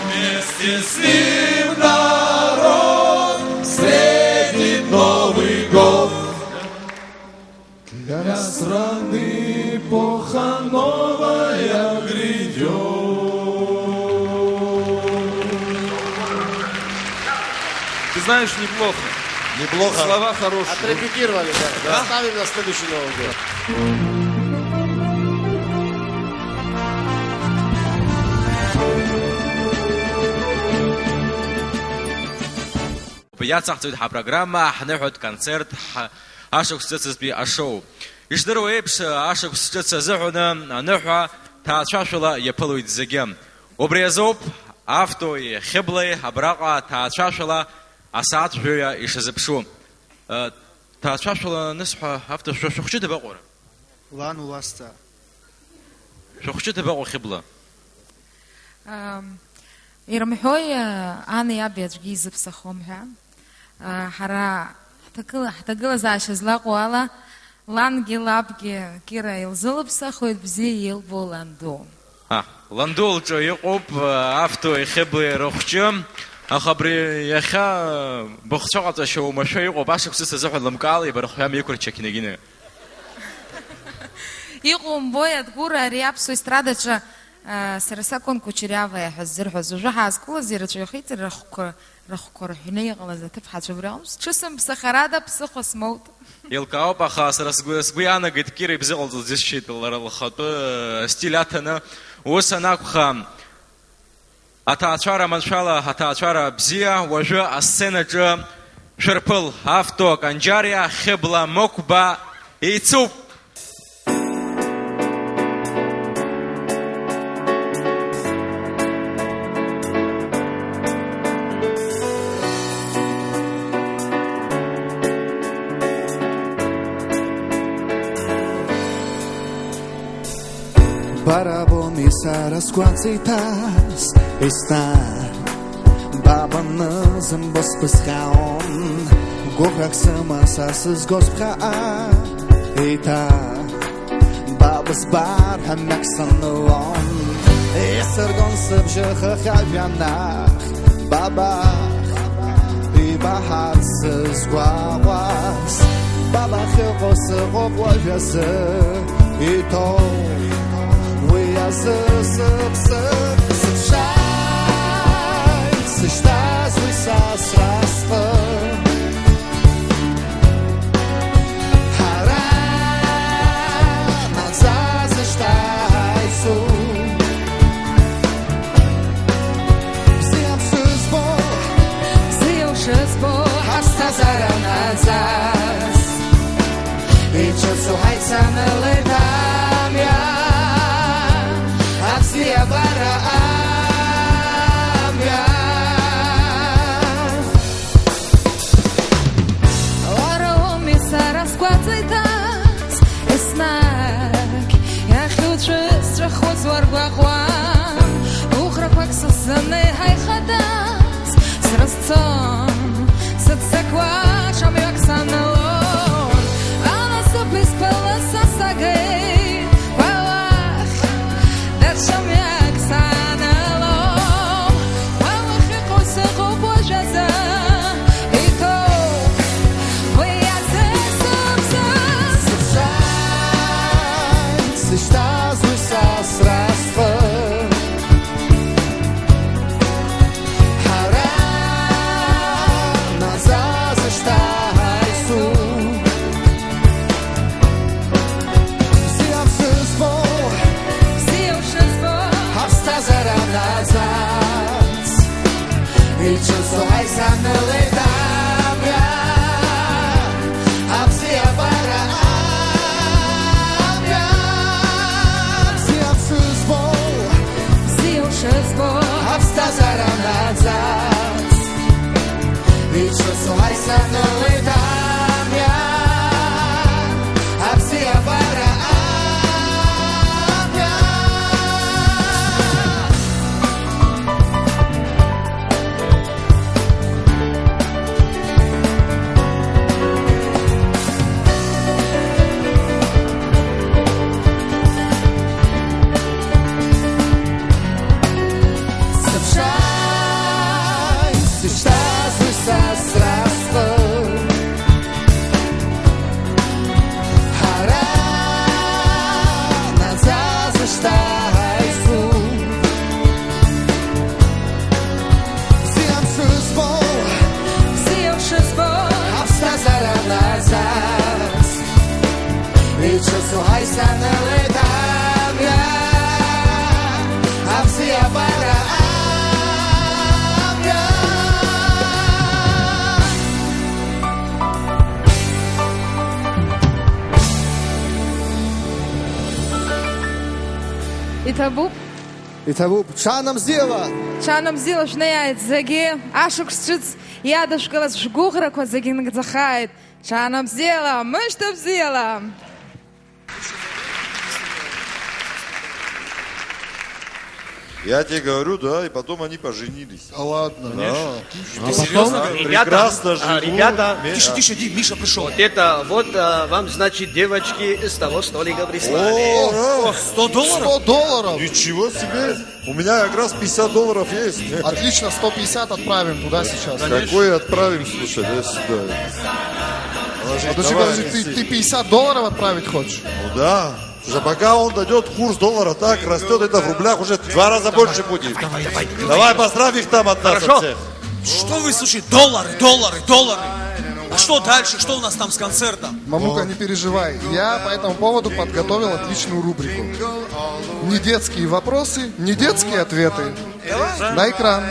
Вместе с ним народ встретит Новый год. Для страны Знаешь, неплохо. Неплохо. Слова хорошие. Отрепетировали, да. Да. Оставим на следующий Новый год. Иацаҳҵоит ҳапрограмма, ҳныҳәатә концерт, ҳ-, ашықәс ҿыцызтәи ашоу. Ишдыру еиԥш, ашықәс ҿыц азыҳәаны аныҳәа ҭаацәашәала иаԥылоит зегьы. Убри азоуп автои Хьыблеи абраҟа ҭаацәашәала асааҭ жәаҩа ишазыԥшу. Э, ҭаацәашәала анысҳәа, автор, шәа-, шәыхәҷы дабаҟоу? Лан уласҵаа. Шәыхәҷы дабаҟоу, Хьыбла? Ам, ирымҳәои, а, ани аби аӡәгьы изыԥсахом ҳәа? А, ҳара ҳҭагыла-, ҳҭагылазаашьа злаҟоу ала, лангьы лабгьы Кира илзылыԥсахуеит, бзиа илбо ланду. А, ланду лҿы иҟоуп, а, автои Хьыблеи рыхәҷы. Аха абри иахьа, а, быхцәа ҟаҵашьа уамашәа иҟоуп, ашықәсыс азыҳәан лымкаала ибархҩам иқәырчча Княгиниа. Иҟоу умбои, Адгәыр, ари аԥсуа естрадаҿы, а, сара сакәын Кучеряваиа ҳәа ззырҳәоз. Уажәы ҳаазқәылаз ирацәаҩхеит рахәқәа, рахәқәа рҳәны иҟалаз аҭыԥҳацәа, убри аҟнытә сҽысымԥсахарада ԥсыхәа смоут. Еилкаауп, аха сара сгәы, сгәы иаанагеит, Кира ибзыҟалҵо џьысшьеит лара лхатәы, э, стиль аҭаны. Ус анакәха, аҭаацәара маншәала, аҭаацәара бзиа, уажәы асценаҿы шәырԥыл, Авто Канџьариа, Хьыбла Мықәба еицуп. Бара боуми сара сгәаҵа иҭаз, еснагь ба банызымбо сбызхьаон, гәыӷрак сыман са сызгоз ԥхьаҟа, еиҭа ба бызбар ҳәа мҩак санылон. Исыргон сыбжьы хыхь ажәҩанахь, ба бахь ибаҳарц сызгәаҟуаз, ба бахь ыҟоу сыҟоуп уажәазы, иҭоуп уи азы сыԥсы. Сыԥшааит сышьҭаз уи сасра сҟы. Ҳара наӡаӡа шьҭа ҳаицу. Бзиа шызбо, бзиа ушызбо, ҳаԥсҭазаара наӡаз. Иҿыцу ҳаицанылеит амҩа, абзиабара амҩа. Уара уоуми сара сгәаҵа иҭаз, еснагь иахьуцәысҵәахуаз уаргәаҟуан, гәыӷрақәак са сзы неиҳа ихадаз, срызцон, сыццакуа ҽа мҩак санылон, анасыԥ исԥылаз са сагеит, уа уахь даҽа мҩак санылом, уа уахь ыҟоу сыҟоуп уажәазы, иҭоуп уи азы сыԥсы. Сыԥшааит сышьҭаз уи сасра сҟы. Ҳара наӡаӡа шьҭа ҳаицу. Бзиа шызбо, бзиа ушызбо, ҳаԥсҭазаара наӡаӡ. Иҿыцу ҳаицанылеит амҩа, абзиабара амҩа. Бзиа шызбо, бзиа ушызбо, ҳаԥсҭазаара наӡаӡ. Иҿыцу ҳаицанылеит амҩа, абзиабара амҩа. Сыԥшааит сышьҭаз уи сасра сҟы. Ҭабуп. Иҭабуп. Ҽаанамзиала! Ҽаанамзиала шәнаиааит зегьы, ашықәс ҿыц иадышәкылаз шәгәыӷрақәа зегьы нагӡахааит. Ҽаанамзиала, мышьҭа бзиала! Я тебе говорю, да, и потом они поженились. Да ладно. Да. Ты серьёзно? Ребята, прекрасно а, живут. Ребята. Тише, тише, Дим, Миша пришёл. Вот это вот, а, вам, значит, девочки с того столика прислали. О, сто долларов? Сто долларов? Ничего себе! У меня как раз пятьдесят долларов есть. Отлично, сто пятьдесят отправим туда сейчас. Конечно. Какой отправим, слушай, да, сюда. Подожди, подожди, подожди, ты, ты пятьдесят долларов отправить хочешь? Ну да. Слушай, пока он дойдёт, курс доллара так растёт, это в рублях уже в два раза больше будет. Давай, давай, давай. Давай, поздравь их там от нас, от всех. Что вы, слушай, доллары, доллары, доллары. А что дальше? Что у нас там с концертом? Мамука, не переживай. Я по этому поводу подготовил отличную рубрику. Не детские вопросы, не детские ответы. На экран.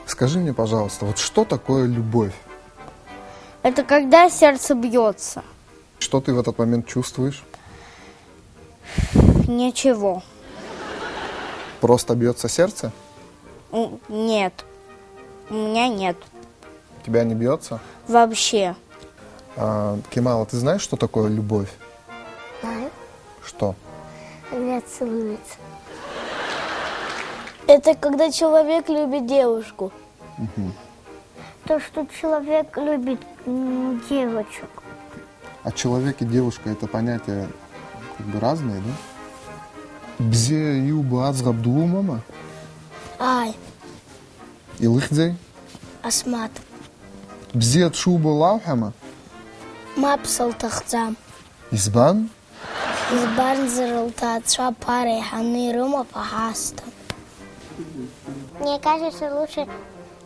Скажи мне, пожалуйста, вот что такое любовь? Это когда сердце бьется. Что ты в этот момент чувствуешь? Ничего. Просто бьется сердце? У- Нет. У меня нет. У тебя не бьется? Вообще. А, Кемала, ты знаешь, что такое любовь? Знаю. Что? Она целуется. Это когда человек любит девушку. Мгм. То, что человек любит м, девочек. А человек и девушка — это понятия как бы разные, да? Бзиа иубо аӡӷаб думоума? Ааи. Илыхьӡеи? Асмаҭ. Бзиа дшубо лауҳәама? Мап, сылҭахӡам. Избан? Избанзар, лҭаацәа ԥара еиҳаны ирымоуп аҳасҭа. Мне кажется, лучше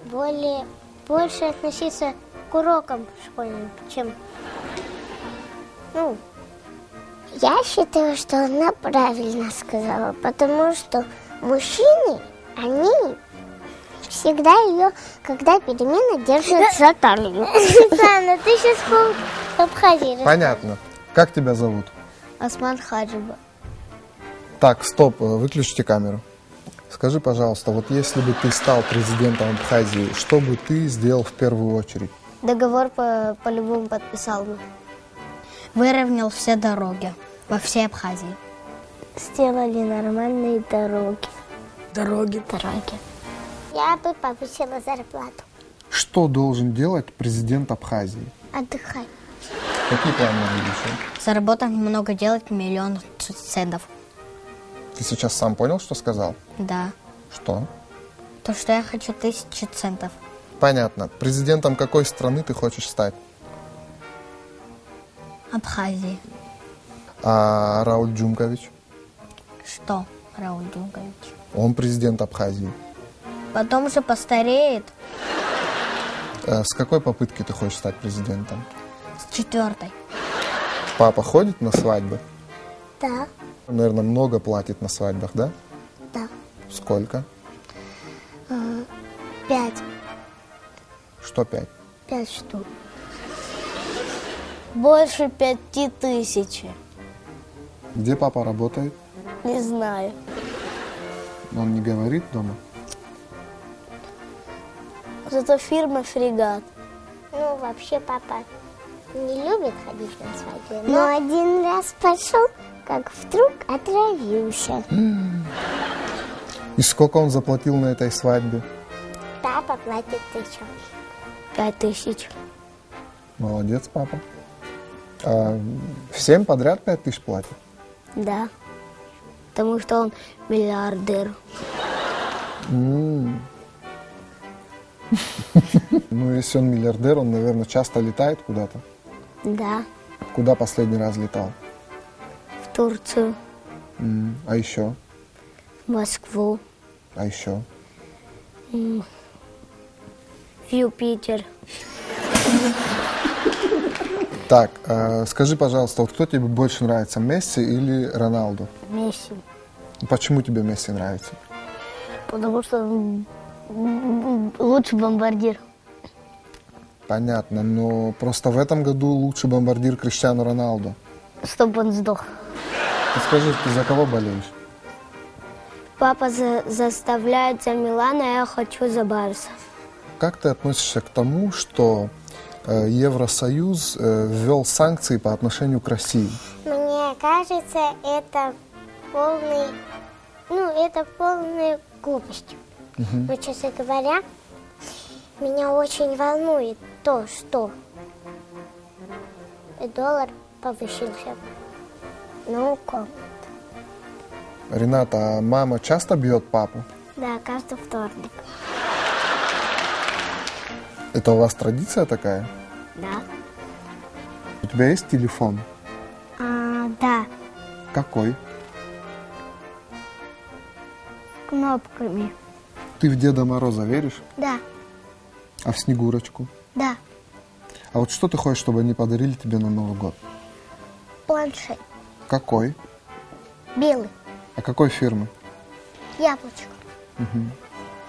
более, больше относиться к урокам школьным, чем, ну, я считаю, что она правильно сказала, потому что мужчины, они всегда ее, когда перемена, держат за талию. Светлана, ты сейчас пол Абхазии. Понятно. Как тебя зовут? Осман Хаджиба. Так, стоп, э, выключите камеру. Скажи, пожалуйста, вот если бы ты стал президентом Абхазии, что бы ты сделал в первую очередь? Договор по, по-любому подписал бы. Выровнял все дороги во всей Абхазии. Сделали нормальные дороги. Дороги. Дороги. Я бы повысила зарплату. Что должен делать президент Абхазии? Отдыхать. Какие планы на будущее? Заработать много, делать миллион ц- центов. Ты сейчас сам понял, что сказал? Да. Что? То, что я хочу тысячи центов. Понятно. Президентом какой страны ты хочешь стать? Абхазии. А Рауль Джумкович? Что, Рауль Джумкович? Он президент Абхазии. Потом же постареет. Э, с какой попытки ты хочешь стать президентом? С четвёртой. Папа ходит на свадьбы? Да. Наверное, много платит на свадьбах, да? Да. Сколько? Э, пять. Что пять? Пять штук. Больше пяти тысяч. Где папа работает? Не знаю. Он не говорит дома? Зато фирма «Фрегат». Ну, вообще, папа не любит ходить на свадьбы, но один раз пошёл, как вдруг отравился. И сколько он заплатил на этой свадьбе? Папа платит тысячу. Пять тысяч. Молодец, папа. А всем подряд пять тысяч платят? Да. Потому что он миллиардер. М. Ну, если он миллиардер, он, наверное, часто летает куда-то? Да. Куда последний раз летал? В Турцию. М, а ещё? В Москву. А ещё? М, в Юпитер. Так, э, скажи, пожалуйста, вот кто тебе больше нравится, Месси или Роналду? Месси. Почему тебе Месси нравится? Потому что он, м, м, лучший бомбардир. Понятно, но просто в этом году лучший бомбардир Криштиану Роналду. Чтоб он сдох. Ты скажи, ты за кого болеешь? Папа за- заставляет за Милана, а я хочу за Барса. Как ты относишься к тому, что э, Евросоюз э, ввел санкции по отношению к России? Мне кажется, это полный, ну, это полная глупость. Мгм. Но, честно говоря, меня очень волнует то, что доллар повысился. Ну, комната. Рената, а мама часто бьет папу? Да, каждый вторник. Это у вас традиция такая? Да. У тебя есть телефон? А, да. Какой? С кнопками. Ты в Деда Мороза веришь? Да. А в Снегурочку? Да. А вот что ты хочешь, чтобы они подарили тебе на Новый год? Планшет. Какой? Белый. А какой фирмы? Яблочко. Мгм.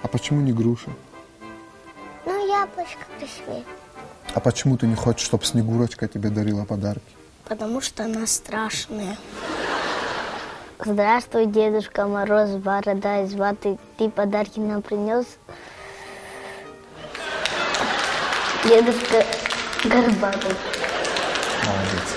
А почему не груша? Ну, яблочко красивее. А почему ты не хочешь, чтобы Снегурочка тебе дарила подарки? Потому что она страшная. Здравствуй, Дедушка Мороз, борода из ваты. Ты подарки нам принес? Дедушка Горбатый. Молодец.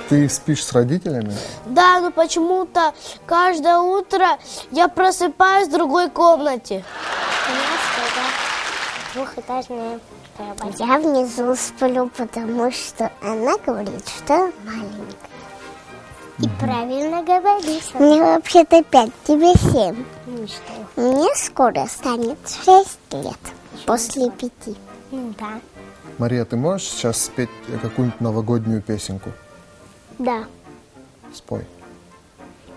Ты спишь с родителями? Да, но почему-то каждое утро я просыпаюсь в другой комнате. У нас двухэтажная кровать. Я внизу сплю, потому что она говорит, что маленькая. И правильно говоришь. Мне вообще-то пять, тебе семь. Ну и что? Мне скоро станет шесть лет. После пяти. Ну да. Мария, ты можешь сейчас спеть какую-нибудь новогоднюю песенку? Да. Спой.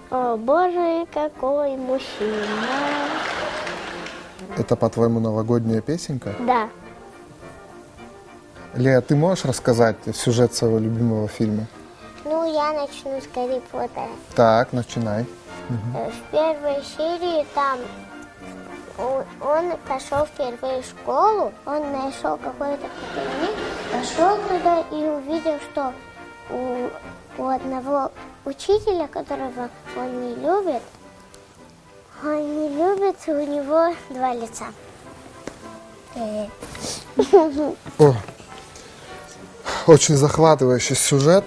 О, боже, какой мужчина. Это, по-твоему, новогодняя песенка? Да. Лея, ты можешь рассказать сюжет своего любимого фильма? Ну, я начну с Гарри Поттера. Так, начинай. Мгм. Э, в первой серии там о- он прошел впервые школу, он нашел какой-то кабинет, пошел туда и увидел, что у, у одного учителя, которого он не любит, он не любит, у него два лица. Э. О, очень захватывающий сюжет.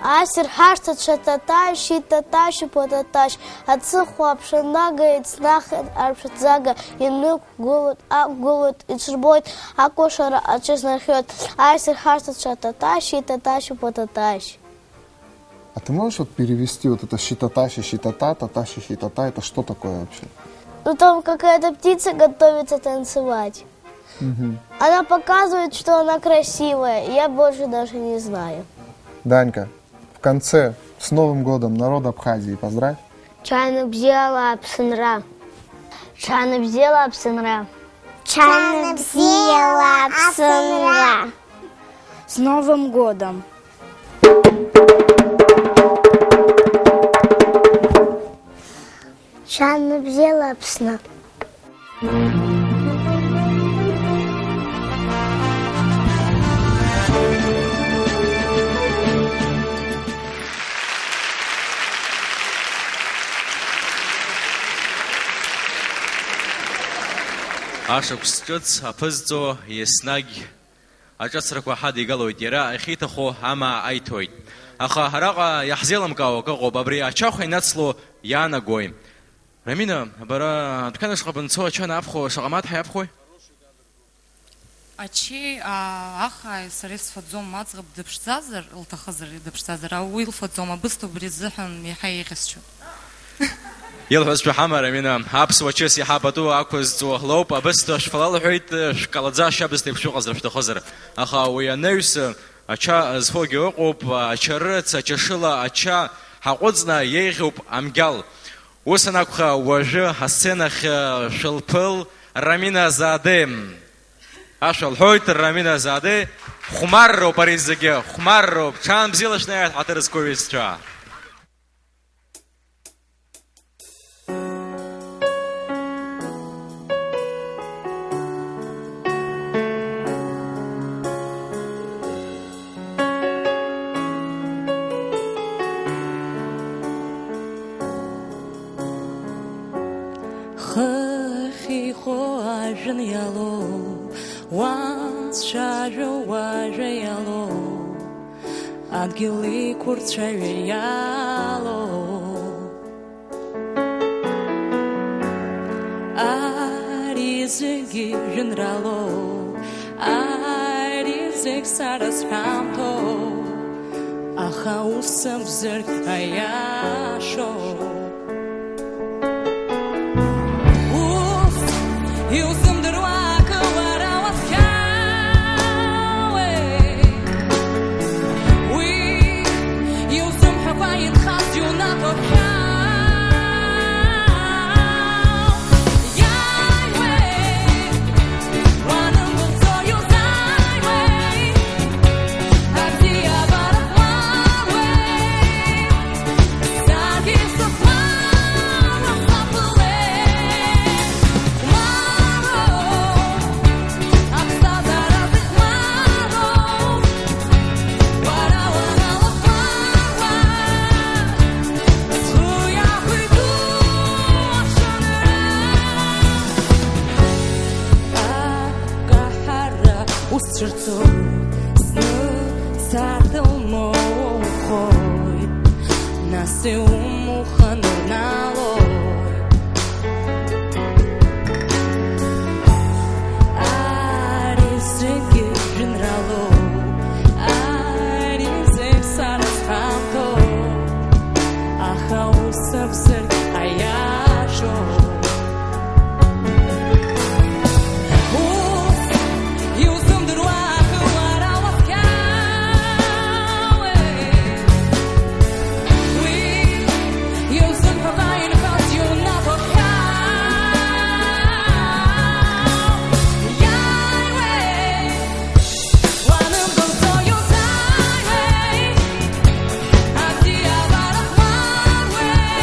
Ассир ҳашҭаҿы таташь, итаташь, ипотаташь, аҵыхәа аԥшанага, еицнахит арԥшаҵага, инықәгылоит, ақәгылоит, иҽырбоит, акәашара аҽызнархиоит. Ассир ҳашҭаҿы таташь, итаташь, ипотаташь. А ты можешь вот перевести вот это щитаташи, щитата, таташи, щитата, это что такое вообще? Ну, там какая-то птица готовится танцевать. Мгм. Она показывает, что она красивая. Я больше даже не знаю. Данька, в конце с Новым годом народ Абхазии поздравь. Ҽаанбзиала Аԥсынра. Ҽаанбзиала Аԥсынра. Ҽаанбзиала Аԥсынра. С Новым годом! Ҽаанбзиала Аԥсны. Ашықәс ҿыц аԥызҵо еснагь аҿыцрақәа ҳадигалоит, иара ахьиҭаху амаа аиҭоит. Аха араҟа иаҳзеилымкаауа акы ыҟоуп, абри ачахә инацло иаанагои? Рамина, бара адәқьан ашҟа банцо ача анаабхәо шаҟа маҭ ҳаиабхәои? Ачеи, аа, аха сара исфаӡом, аӡӷаб дыԥшӡазар, лҭахызар, дыԥшӡазар, уи лфаӡом, абысҭа убри азыҳәан иаҳа еиӷьасшьоит. Илҳәазшәа ҳама, Рамина, аԥсуа чыс иаҳа пату ақәызҵо лоуп, абысҭа шәфала лҳәеит, шәкалаӡа ашьабсҭа еиԥш шәыҟазар шәҭахызар. Аха уи анаҩс ача зфогьы ыҟоуп, ачарыц, ачашыла, ача ҳаҟәыҵны иеиӷьуп амгьал. Ус анакәха, уажәы асценахь шәылԥыл, Рамина Заде. Ашәа лҳәоит, Рамина Заде. Хәмарроуп ари зегьы, хәмарроуп. Ҽаанбзиала шәнеиааит, ҳаҭыр зқәу ҩызцәа. Уа цәажәо уажәа иалоу, адгьыл иқәырцәаҩа иалоу. Ари зегьы жәынралоу, ари зегь сара сҳәамҭоу, аха ус акәзаргь аиашоу. Ус иузымдыруа акы уара уазхьаауеит. Уи иузымҳәакәа инхаз иунаҭо хьаауеит. Иааиуеит, уанымгылҵо иузааиуеит. Абзиабара хәмаруеит. Ус цәырҵуп зны сарҭ лмоухоит, нас иумухын уналоит. Ари зегьы жәынралоуп, ари зегь сара сҳәамҭоуп, аха ус акәзаргь аиашоуп. Ус иузымдыруа акы уара уазхьаауеит. Уи иузымҳәакәа инхаз иунаҭо хьаауеит. Иааиуеит, уанымгылҵо иузааиуеит. Абзиабара хәмаруеит.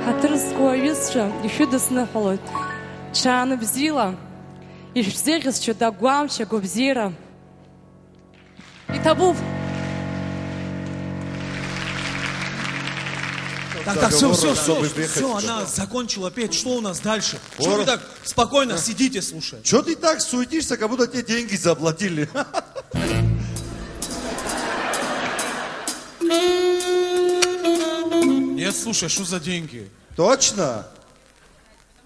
Ҳаҭыр зқәу аҩызцәа ишәыдысныҳәалоит. Ҽаанбзиала ишәзеиӷьасшьоит агәамч, агәабзиара. Иҭабуп. Так, так, всё, всё, всё, всё, она закончила петь. Что у нас дальше? Чё вы так спокойно сидите, слушай? Чё ты так суетишься, как будто тебе деньги заплатили? Нет, слушай, что за деньги? Точно?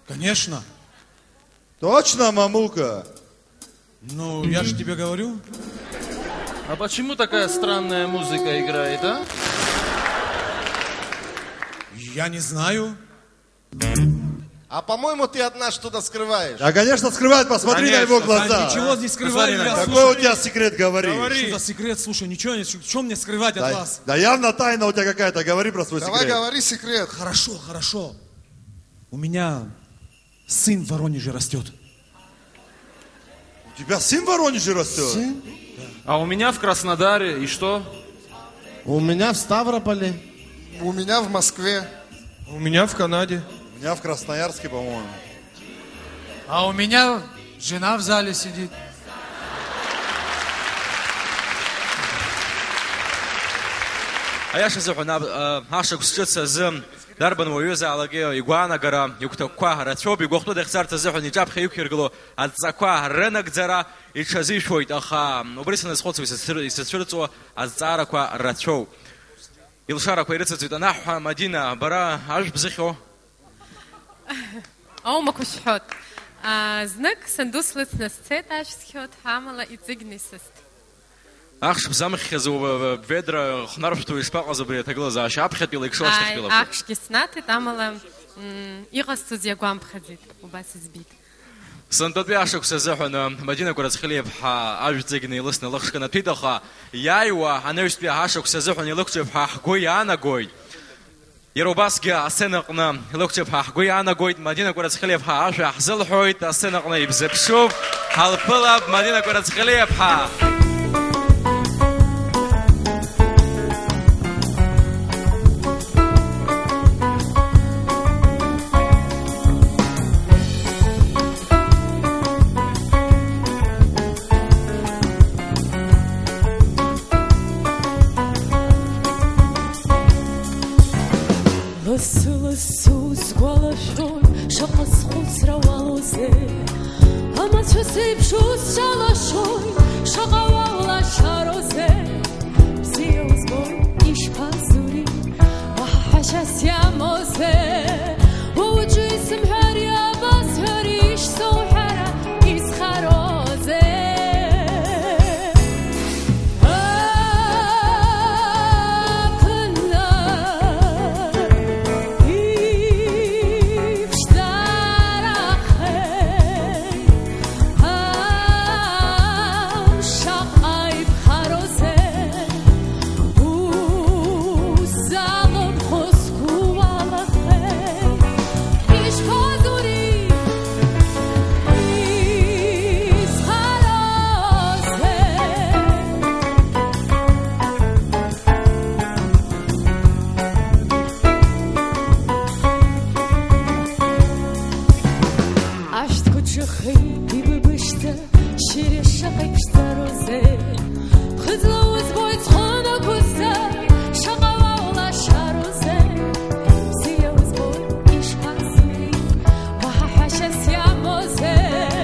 Конечно. Точно, мамука? Ну, я ж тебе говорю. А почему такая странная музыка играет, а? Я не знаю. А по-моему, ты от нас что-то скрываешь. Да, конечно, скрывает. Посмотри на его глаза. Да ничего не скрываю, я, слушай. Какой у тебя секрет, говори. Говори. Что за секрет, слушай, ничего не, что мне скрывать от вас? Да явно тайна у тебя какая-то, говори про свой секрет. Давай, говори секрет. Хорошо, хорошо. У меня сын в Воронеже растёт. У тебя сын в Воронеже растёт? Сын? А у меня в Краснодаре, и что? У меня в Ставрополе. У меня в Москве. У меня в Канаде. У меня в Красноярске, по-моему. А у меня жена в зале сидит. Аиаша азыҳәан, аб-, а, ашықәс ҿыц азы Дарбан уаҩызаалак игәаанагара, игәҭакқәа рацәоуп, игәахәтәы дахьцарц азыҳәан иҿаԥхьа иқәиргыло адҵақәа рынагӡара иҽазишәоит, аха убри саназхәыцуа исыцәыр-, исыцәырҵуа азҵаарақәа рацәоуп. Илшарақәа ирыцыҵуеит анаҳҳәа, Мадина, бара ажә бзыхьоу? Аумақәа шәҳәоит. А, знык санду слыцны сцеит, ашә схьоит, амала иҵегьны исыст. Ахш бзамххьаз, у-, ведра хнаршәҭуа ишԥаҟаз абри аҭагылазаашьа? Аԥхьатәи леиԥш, ааи, ашьҭахьтәи лакәу? Ахшгьы снаҭеит, амала, м, иҟасҵоз иагәамԥхаӡеит, убас избеит. Сынтәатәи ашықәс азыҳәан, Мадина Кәарацхелиаԥҳа ажәҵегьны илысны лыхшк анаҭәит, аха иааиуа анаҩстәи ашықәс азыҳәан илықәҿиап ҳәа ҳгәы иаанагоит. Иара убасгьы асценаҟны илықәҿиап ҳәа ҳгәы иаанагоит, Мадина Кәарацхелиаԥҳа ашәа ҳзылҳәоит, асценаҟны ибзыԥшуп, ҳалԥылап, Мадина Кәарацхелиаԥҳа. Лассы-лассы усгәалашәоит, шаҟа схәыцра уалоузеи, амацәыс еиԥш усцәалашоит, шаҟа уалашароузеи, бзиа узбоит, ишԥазури, уаҳа ҳәашьас иамоузеи, уа уҿы исымҳәари, абасҳәари, ишсоуҳәара, исхароузеи. Ашәҭқәа ҿыхеит ибыбышӡа, шьыри шаҟа иԥшӡароузеи. Ԥхыӡла узбоит зхәы нақәызҵа, шаҟа уалашароузеи. Бзиа узбоит, ишԥасури, уаҳа ҳәашьас иамоузеи.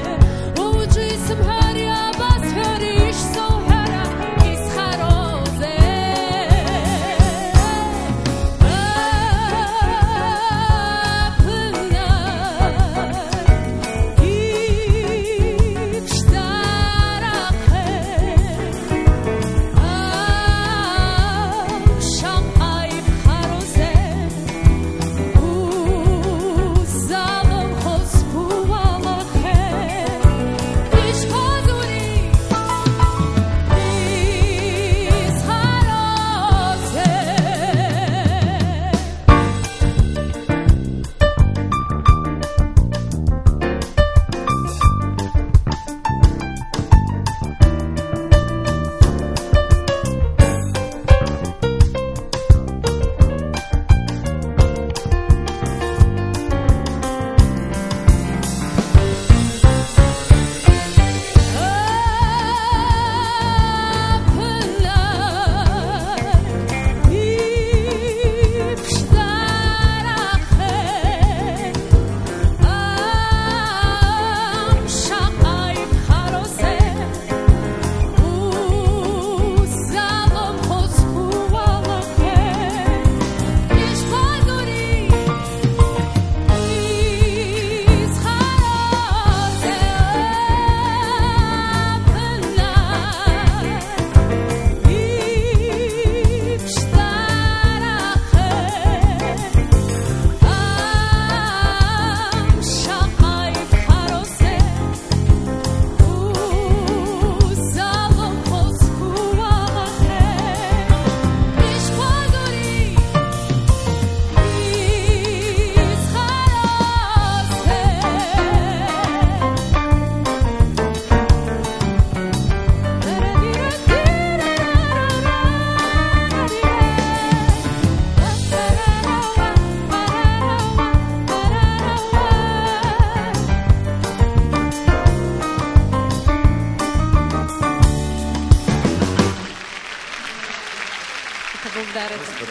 Уа уҿы исымҳәари, абасҳәари, ишсоуҳәара, исхароузеи.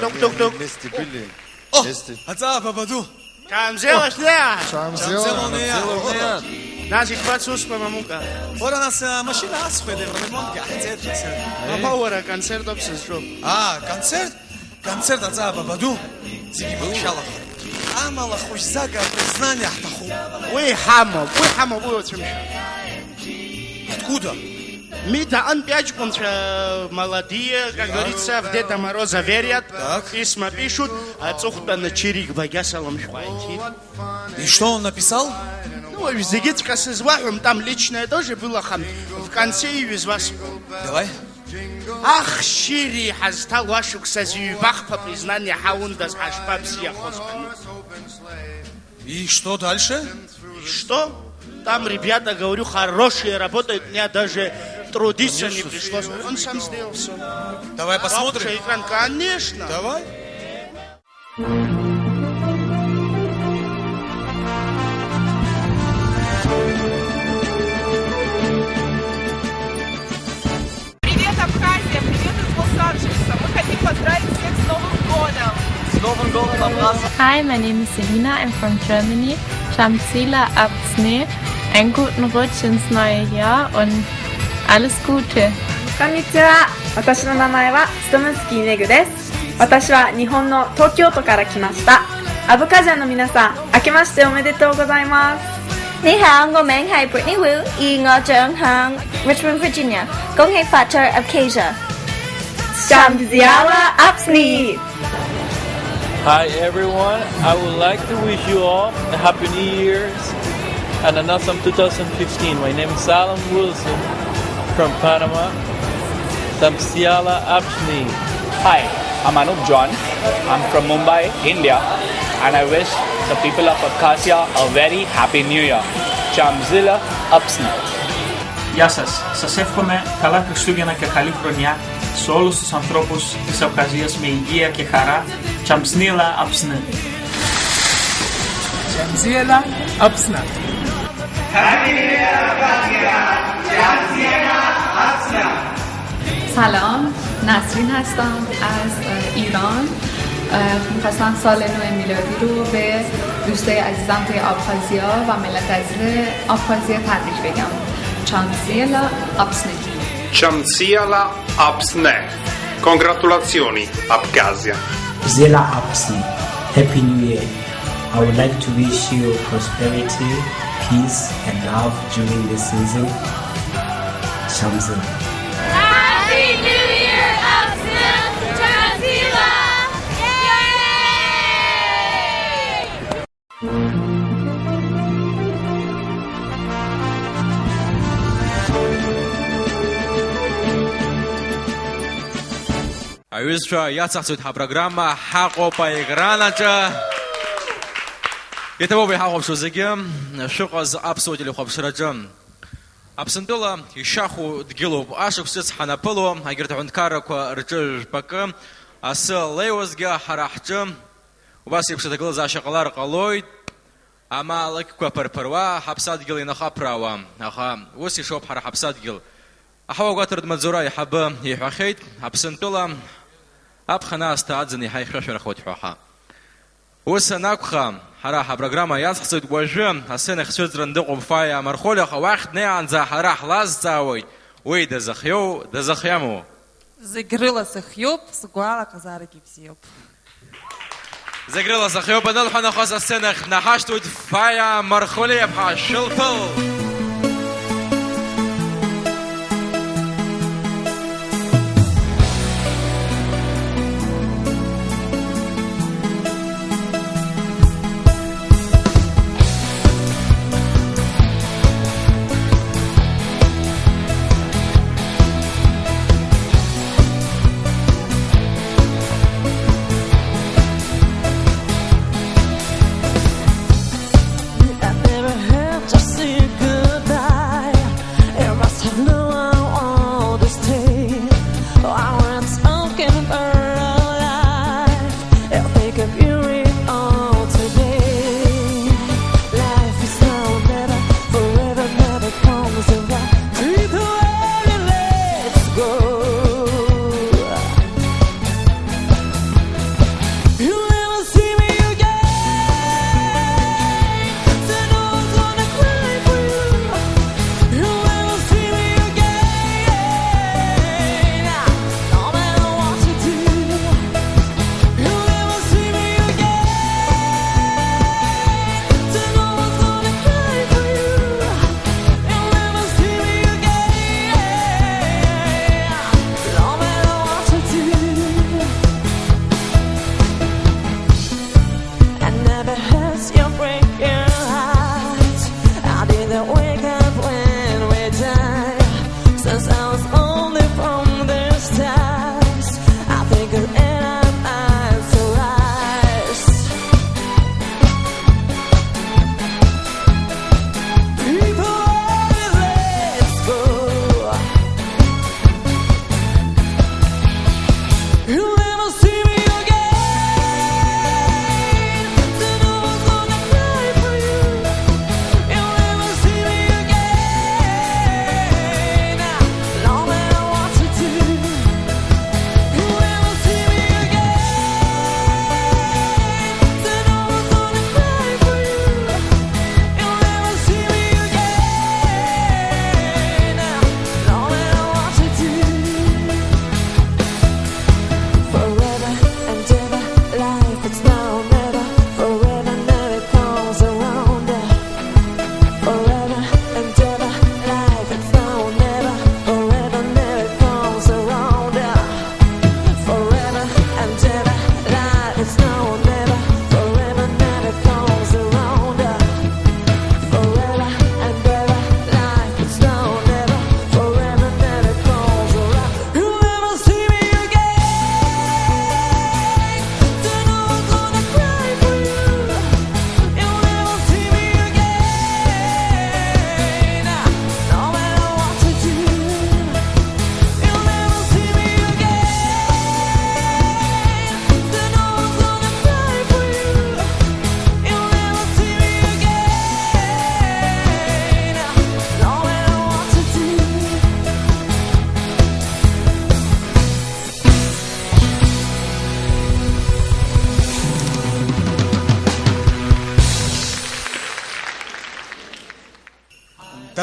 Тук, тук, тук. Вместе были. Аҵаа бабаду! Ҽаанбзиала шәнеи! Ҽаанбзиала. Ҽаанбзиала унеи! Нас иахьбацо усқәа мамука? Уара, нас, а, машьына асхуеит, аевромонтгьы ҳцеит, ҳцеит. Абау, уара, аконцерт ауп сызҿу. Аа, концерт? Концерт аҵаа бабаду, зегьы былшәалахоит. Амала хәыҷӡак апризнание ҳҭахуп. Уи ҳамоуп, уи ҳамоуп, уи уцәымшәан. Откуда? Мида аҟынтәи аҷкәынцәа молодые, как говорится, в Деда Мороза верят, так, письма пишут, аҵыхәтәаны Чирик Багьа салам шәҟәы ааиҭит. И что он написал? Ну, уажә зегьыҵәҟьа сызуаҳәом, там личное тоже было, хан, в конце иҩыз уасҳәон. Давай. Ах, Чири, ҳазҭало ашықәсазы ҩбахԥа признание ҳаундаз ҳашԥабзиахоз. И что дальше? И что? Там ребята, говорю, хорошие работают, мне даже трудиться не пришлось. Он сам сделал всё. Давай посмотрим. Бабушка экран, конечно. Давай. Привет, Абхазия! Привет из Лос-Анджелеса! Мы хотим поздравить всех с Новым годом! С Новым годом, Абхазия! Hi, my name is Selina. I'm from Germany. Чамцила Абсне. Einen guten Rutsch ins neue Jahr und alles Gute. こんにちは。私の名前はストムスキーメグです。私は日本の東京都から来ました。アブカジアの皆さん、明けましておめでとうございます。你好，我名係 Brittany Wu，而我長響 Richmond, Virginia。恭喜發財 Abkhazia。Shamziala Absni. Hi everyone, I would like to wish you all a happy New Year's and an awesome two thousand fifteen. My name is Alan Wilson from Panama. Tamsiala Absni. Hi, I'm Anup John. I'm from Mumbai, India, and I wish the people of Abkhazia a very happy New Year. Chamzila Absni. Γεια σας. Σας εύχομαι καλά Χριστούγεννα και καλή χρονιά σε όλους τους ανθρώπους της Αβχαζίας με υγεία και χαρά. Chamsnila Absni. Chamzila Absni. سلام، نسرین هستم از، اه، ایران. اه، می‌خواستم سال نو میلادی رو به دوستای عزیزم توی آبخازیا و ملت عزیز آبخازیا تبریک بگم. Chamsnila Absni. Chamsnila Absni. Congratulazioni, Abkhazia. Zela Absni. Happy New Year. I would like to wish you prosperity, peace, and love during this season. Shamzila. Happy New Year, Absni. Chamsnila. Yay! Аҩызцәа, иацаҳҵоит ҳапрограмма, ҳаҟоуп аекран аҿы. Иҭабуп иҳахәаԥшуа зегьы, шәыҟаз аԥсуа телехәаԥшраҿы. Аԥсынтәыла ишахәо дгьылуп, ашықәс ҿыц ҳанаԥыло, егьырҭ аҳәынҭқаррақәа рҿы жәпакы, асы леиуазгьы ҳара ҳҿы. Убас еиԥш аҭагылазаашьа ҟалар ҟалоит, амаалықьқәа ԥырԥыруа, ҳаԥсадгьыл инахаԥраауа. Аха ус ишоуп ҳара ҳаԥсадгьыл. Аҳауа гәаҭаратә маҵзура аиҳабы иҳәахьеит, Аԥсынтәыла аԥхын аасҭа аӡын еиҳа ихьшәашәарахоит ҳәа ҳа. Ус анакәха, ҳара ҳапрограмма иацҳҵоит уажәы, асценахь дцәырҵраны дыҟоуп Фаиа Мархәылиа, аха уахь днеиаанӡа ҳара ҳлазҵаауеит, уи дазыхиоу, дазыхиаму? Зегь рыла сыхиоуп, сгәалаҟазаарагьы бзиоуп. Зегь рыла сыхиоуп анылҳәа нахыс асценахь днаҳашьҭуеит Фаиа Мархәылиаԥҳа, шәылԥыл! I've never heard you sing good.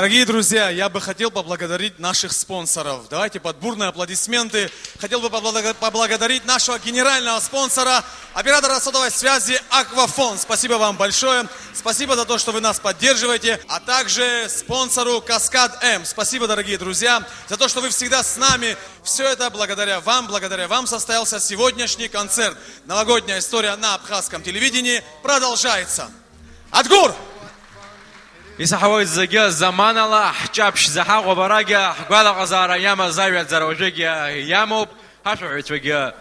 Дорогие друзья, я бы хотел поблагодарить наших спонсоров. Давайте под бурные аплодисменты. Хотел бы поблаго- поблагодарить нашего генерального спонсора, оператора сотовой связи Аквафон. Спасибо вам большое. Спасибо за то, что вы нас поддерживаете. А также спонсору Каскад М. Спасибо, дорогие друзья, за то, что вы всегда с нами. Все это благодаря вам, благодаря вам состоялся сегодняшний концерт. Новогодняя история на абхазском телевидении продолжается. Адгәыр! Исаҳауеит зегьы, заманала ҳҷаԥшьӡа ҳаҟоуп арагьы, ҳгәалаҟазаара иамаз аҩаӡара уажәыгьы иамоуп, ҳашәаҳәаҩцәагьы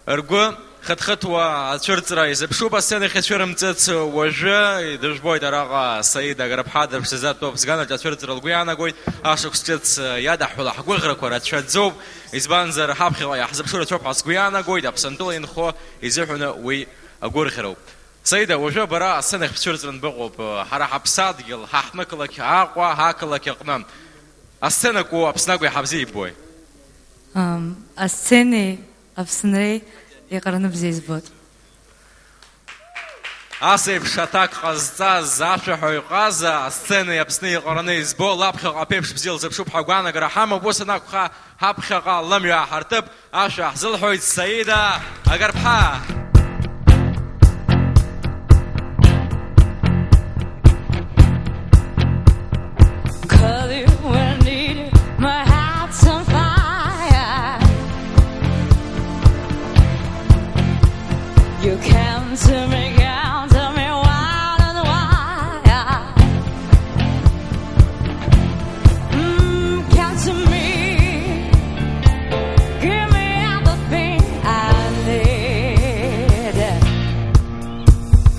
ргәы хыҭхыҭуа ацәырҵра изыԥшуп, асценахь ицәырымҵыц уажәы, дыжәбоит араҟа Саида Агрыԥҳа дыԥсӡатәуп, сганаҿ ацәырҵра лгәы иаанагоит, ашықәс ҿыц иадаҳҳәала ҳгәыӷрақәа рацәаӡоуп, избанзар, ҳаԥхьаҟа иаҳзыԥшу рацәоуп ҳәа сгәы иаанагоит, Аԥсынтәыла инхо изыҳәаны уи агәырӷьароуп. Саида, уажәы бара асценахь бцәырҵран быҟоуп, ҳара ҳаԥсадгьыл, ҳаҳҭнықалақь Аҟәа, ҳақалақь аҟны. Асценак уу Аԥсны акәу иҳабзиабуи? Ам, асценеи Аԥсынреи еиҟараны бзиа избоит. Ас еиԥш аҭак ҟазҵаз ашәаҳәаҩ ҟаза асценеи Аԥсны еиҟараны избо лаԥхьаҟа аԥеиԥш бзиа лзыԥшуп ҳәа агәаанагара ҳамоуп, ус анакәха, ҳаԥхьаҟа лымҩа ҳартып, ашәа ҳзылҳәоит Саида Агарԥҳа. Call you when need you, my heart's on fire. You came to me, come to me, wild and wild. Mm, come to me, give me everything I need.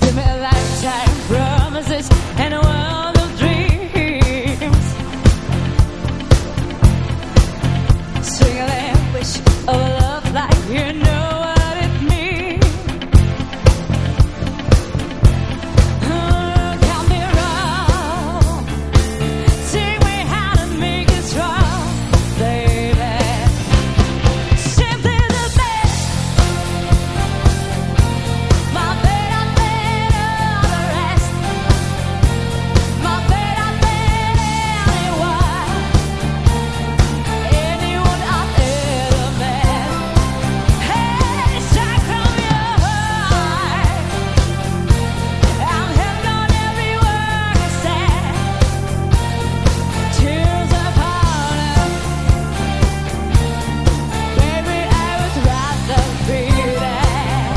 Give me a lifetime promises and a world of dreams. Sing a language of a love like you know what it means. Oh, tell me wrong. Teach me how to make it strong, baby. Simply the best. My better, better, the rest. My better, better, anyone. Anyone I've ever met. Hey, strike from your heart. I'm held on every word I said. Tears are falling. Baby, I would rather be dead.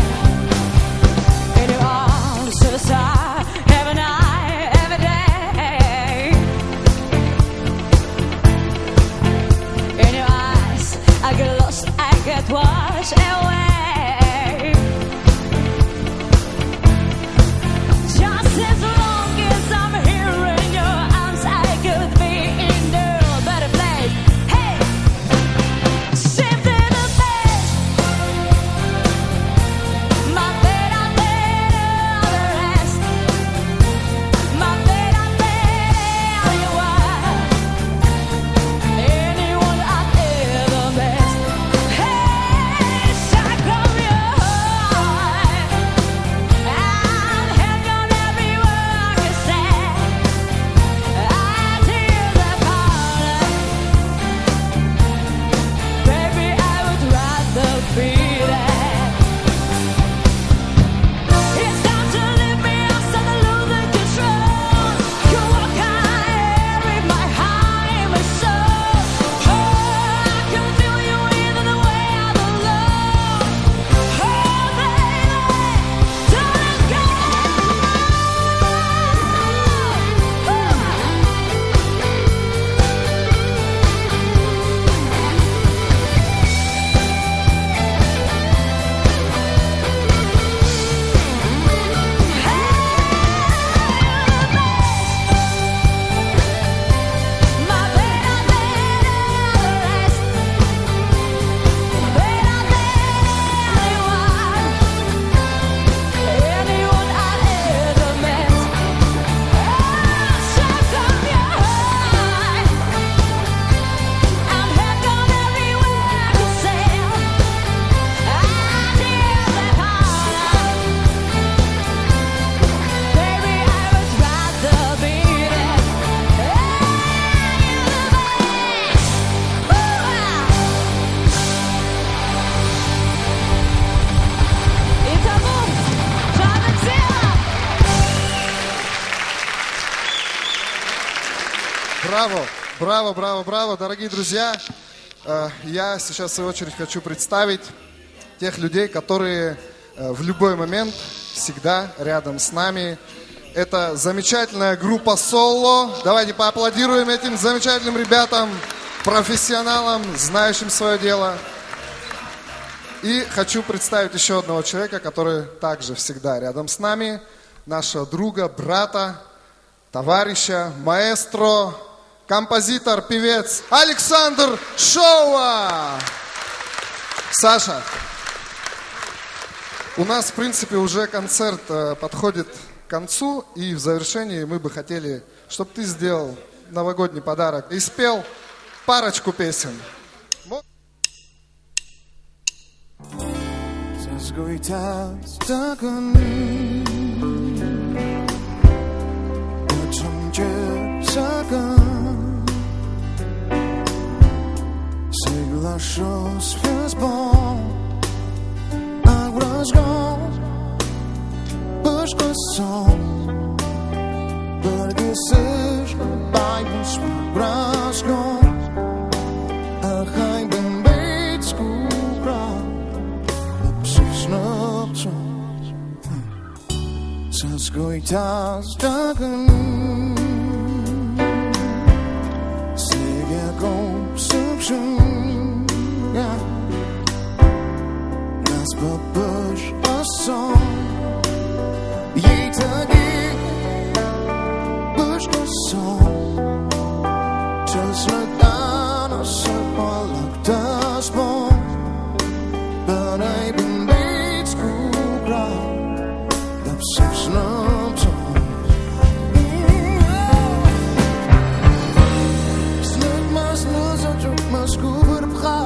In your arms, so soft, every night, every day. In your eyes, I get lost, I get washed away. Just as long as I'm here in your arms, I could be in no better place. Hey! Simply the best. My better, better, the rest. My better, better, you are. Anyone I've ever met. Hey, strike Браво, браво, браво, браво, дорогие друзья. Э, Я сейчас, в свою очередь, хочу представить тех людей, которые э, в любой момент всегда рядом с нами. Это замечательная группа «Соло». Давайте поаплодируем этим замечательным ребятам, профессионалам, знающим свое дело. И хочу представить еще одного человека, который также всегда рядом с нами, нашего друга, брата, товарища, маэстро, композитор, певец Александр Шоуа. Саша, у нас, в принципе, уже концерт э, подходит к концу, и в завершении мы бы хотели, чтобы ты сделал новогодний подарок и спел парочку песен. Мо- Са сгәы иҭаз ҭакын, даҽа мчы сакын, сыглашо сшәызбон, агәра згон, бышҟа сон, баргьы сышҟа бааигәа сгәра згон. Аха ибымбеит сгәыӷра, аԥсык снықәҵан, са сгәы иҭаз ҭакын. Зегь акоуп сыԥшын, нас ба бышҟа сон. Еиҭагьы бышҟа сон, ҽазнык анасыԥ уалак дызбон, бара ибымбеит сгәыӷра, даԥсык снымҵәо. Знык ма знызаҵәык ма сгәы бырԥха,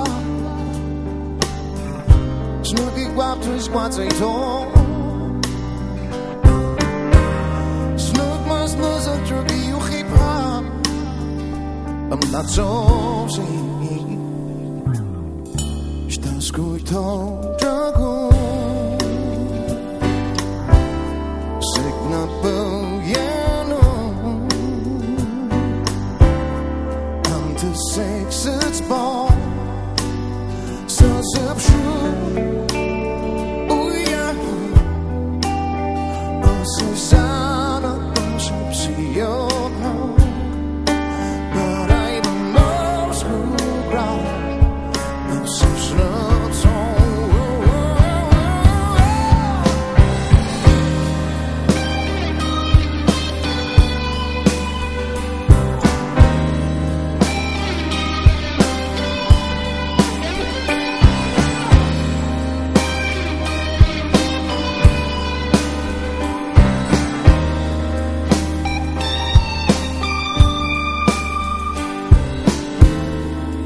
знык игәаԥҭо изгәаҵа иҭоу. Знык ма знызаҵәык иухиԥаап, амнаӡозеи? Шьҭа сгәы иҭоу џьаргәын, зегь бнапы иану, анҭ зегь сыӡбон. Сазыԥшу уи иаҳәо, ус изанагом сыԥсиоуп ҳәа. Бара ибымоу сгәыӷра, аԥсыԥсра цон.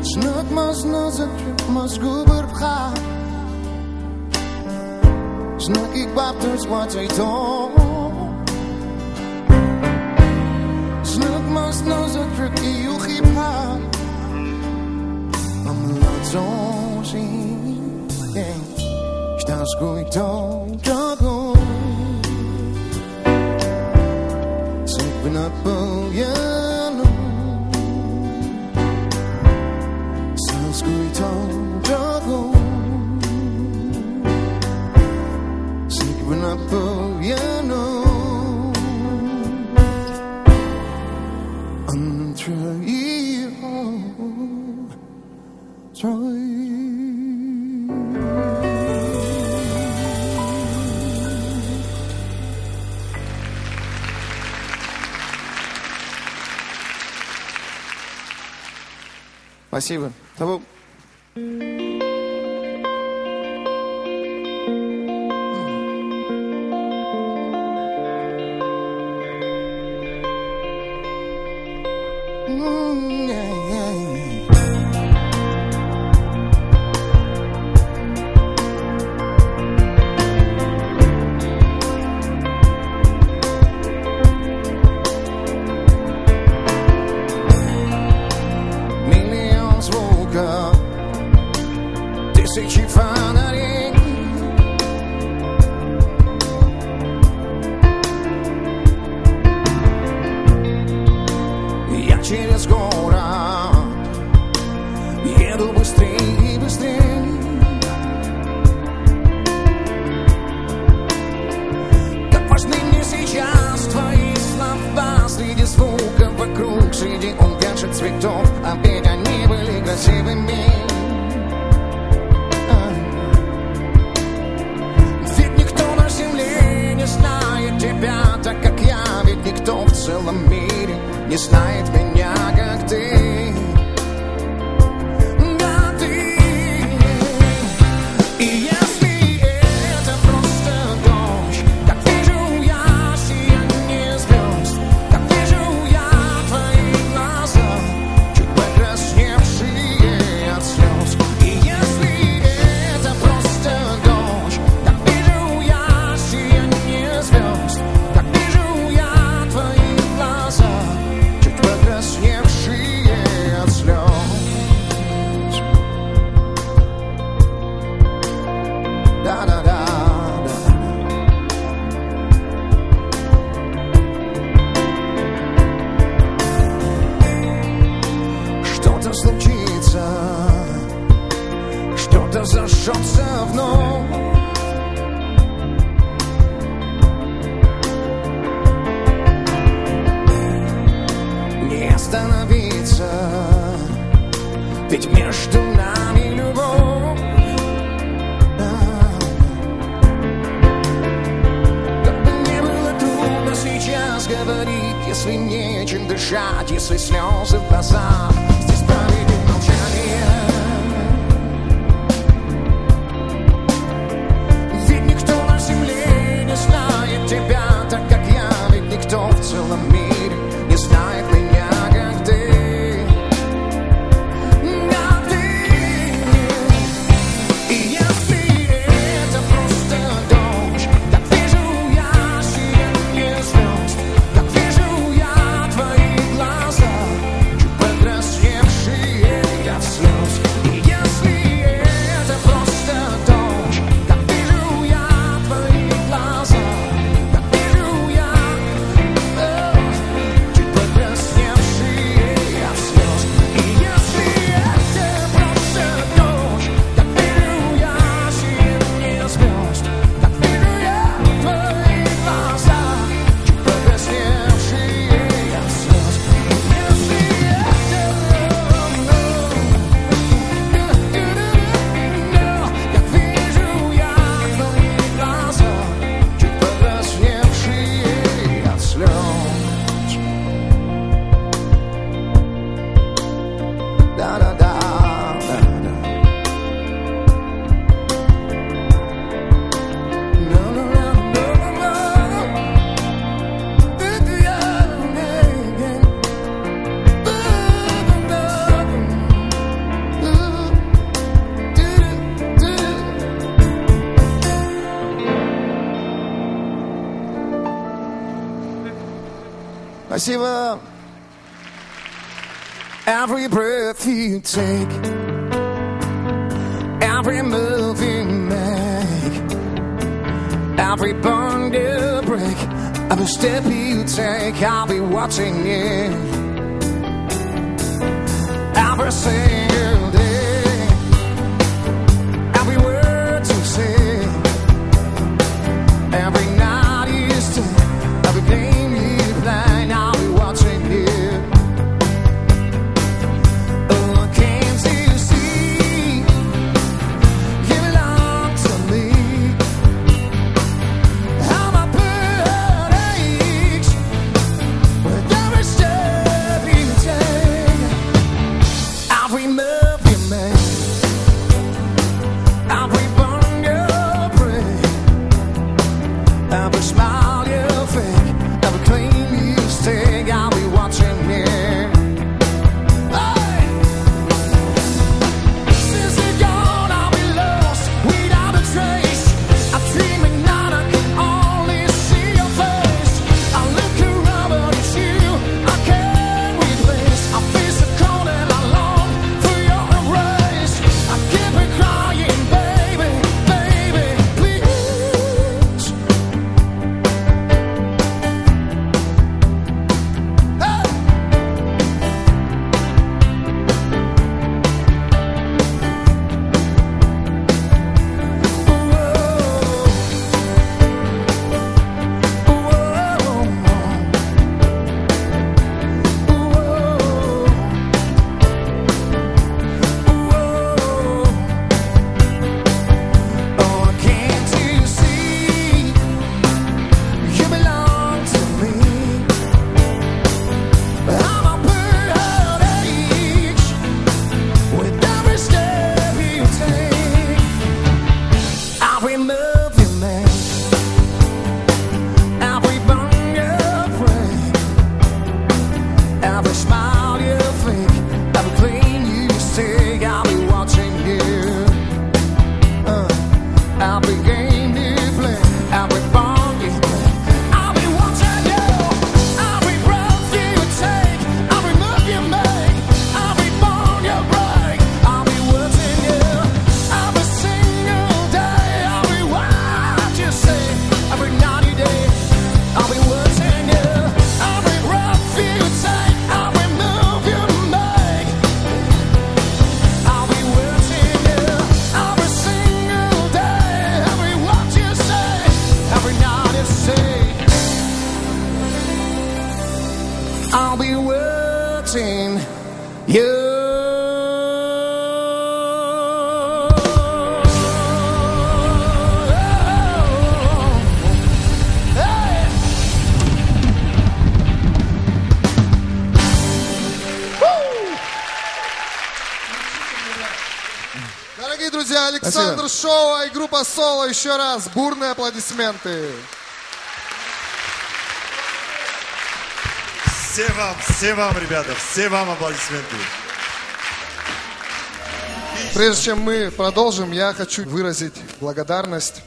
Знык ма знызаҵәык ма сгәы бырԥха, знык игәаԥҭоз уаҵәа иҭоу. Знык ма знызаҵәык иухиԥаап, амнаӡозеи? Шьҭа сгәы иҭоу џьаргәын, зегь бнапы иану. Са сгәы иҭоу џьаргәын, зегь бнапы иану. Анцәа иҟоу. Спасибо. Ҭабуп. Миллион звука, тысячи фонарей. Я через город Что-то зажжётся вновь. Не остановиться, ведь между нами любовь. Как бы мне было трудно сейчас говорить, если нечем дышать, если слёзы в глазах. Здесь правит молчание. Ведь никто на земле не знает тебя так, как я. Ведь никто в целом мире не знает меня, как ты. Как ты. И если это просто дождь, как вижу я сияние звёзд, как вижу я твои глаза, чуть покрасневшие от слёз. И если это просто дождь, как вижу я твои глаза, как вижу я, э, чуть покрасневшие от слёз. И если это просто дождь, как вижу я сияние звёзд, как вижу я твои глаза, чуть покрасневшие от слёз. И если это, как вижу я твои глаза, чуть покрасневшие от слёз. Да-да-да, да-да. Спасибо. Every breath you take, every move you make, every bond you break, every step you take, I'll be watching you. Every single day, every word you say, every night you stay, every game you play, I'll be watching you. Oh, can't you see you belong to me? All my burdens with every step you take, every Дорогие друзья, Александр Шоу и группа Соло. Еще раз бурные аплодисменты. Все вам, все вам, ребята, все вам аплодисменты. Прежде чем мы продолжим, я хочу выразить благодарность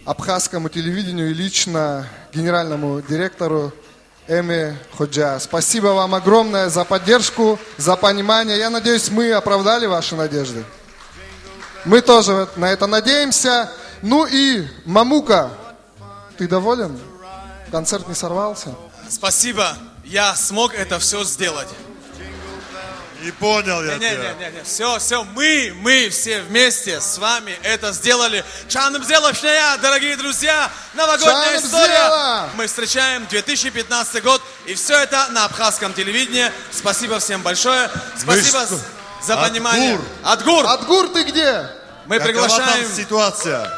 абхазскому телевидению и лично генеральному директору Эми Ходжа. Спасибо вам огромное за поддержку, за понимание. Я надеюсь, мы оправдали ваши надежды. Мы тоже на это надеемся. Ну и Мамука, ты доволен? Концерт не сорвался? Спасибо. Я смог это все сделать. Не понял я тебя. Не, не, не, не. Все, все. Мы, мы все вместе с вами это сделали. Чаныбзиала шәнеиаат, дорогие друзья. Новогодняя история. Мы встречаем две тысячи пятнадцатый год. И все это на абхазском телевидении. Спасибо всем большое. Спасибо за понимание. Адгур! Адгур! Адгур, ты где? Мы приглашаем. Какова там ситуация?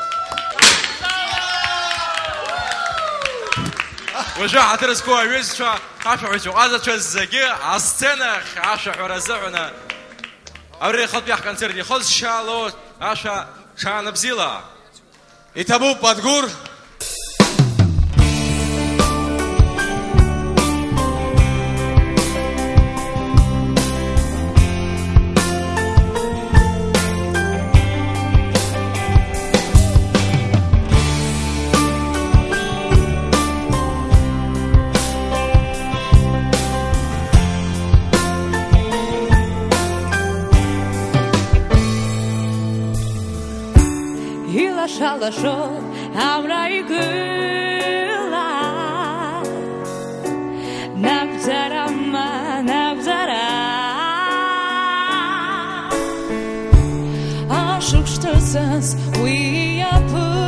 Уажәы ҳаҭыр зқәу аҩызцәа, ашәаҳәаҩцәа ҟазацәа зегьы асценахь ашәаҳәара азыҳәан абри ахатәи ҳконцерт ихозшьаало ашәа ҽаанбзиала. Иҭабуп, Адгәыр. Илаша-лашо амра игыла, нагәӡара ма, нагәӡара. Ашықәс ҭыҵыз уи иаԥылаз,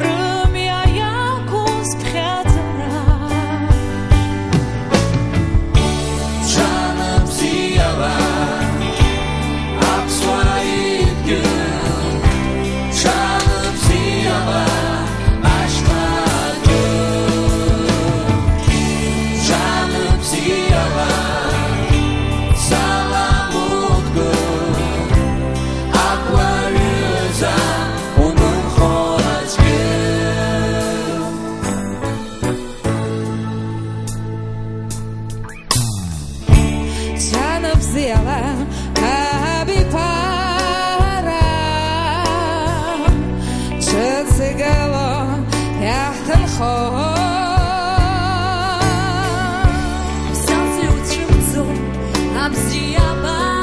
рымҩа иақәыз ԥхьаӡара. Ҽаанбзиала, аԥсуа идгьыл, ҽаанбзиала, ашьхагьы, ҽаанбзиала, салам удкыл, аблаҩыза унымхо аӡәгьы. Ҽаанбзиала, абиԥара, ҿыц игыло иаҳҭынхо. Ԥсалҵәи уцәымӡо абзиабара.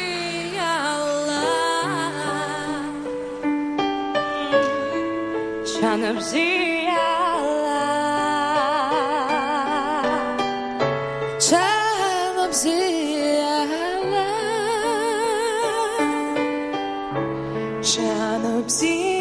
Ҽаанбзиала. Бзиала, ҽаанбзиала, ҽаанбзиала.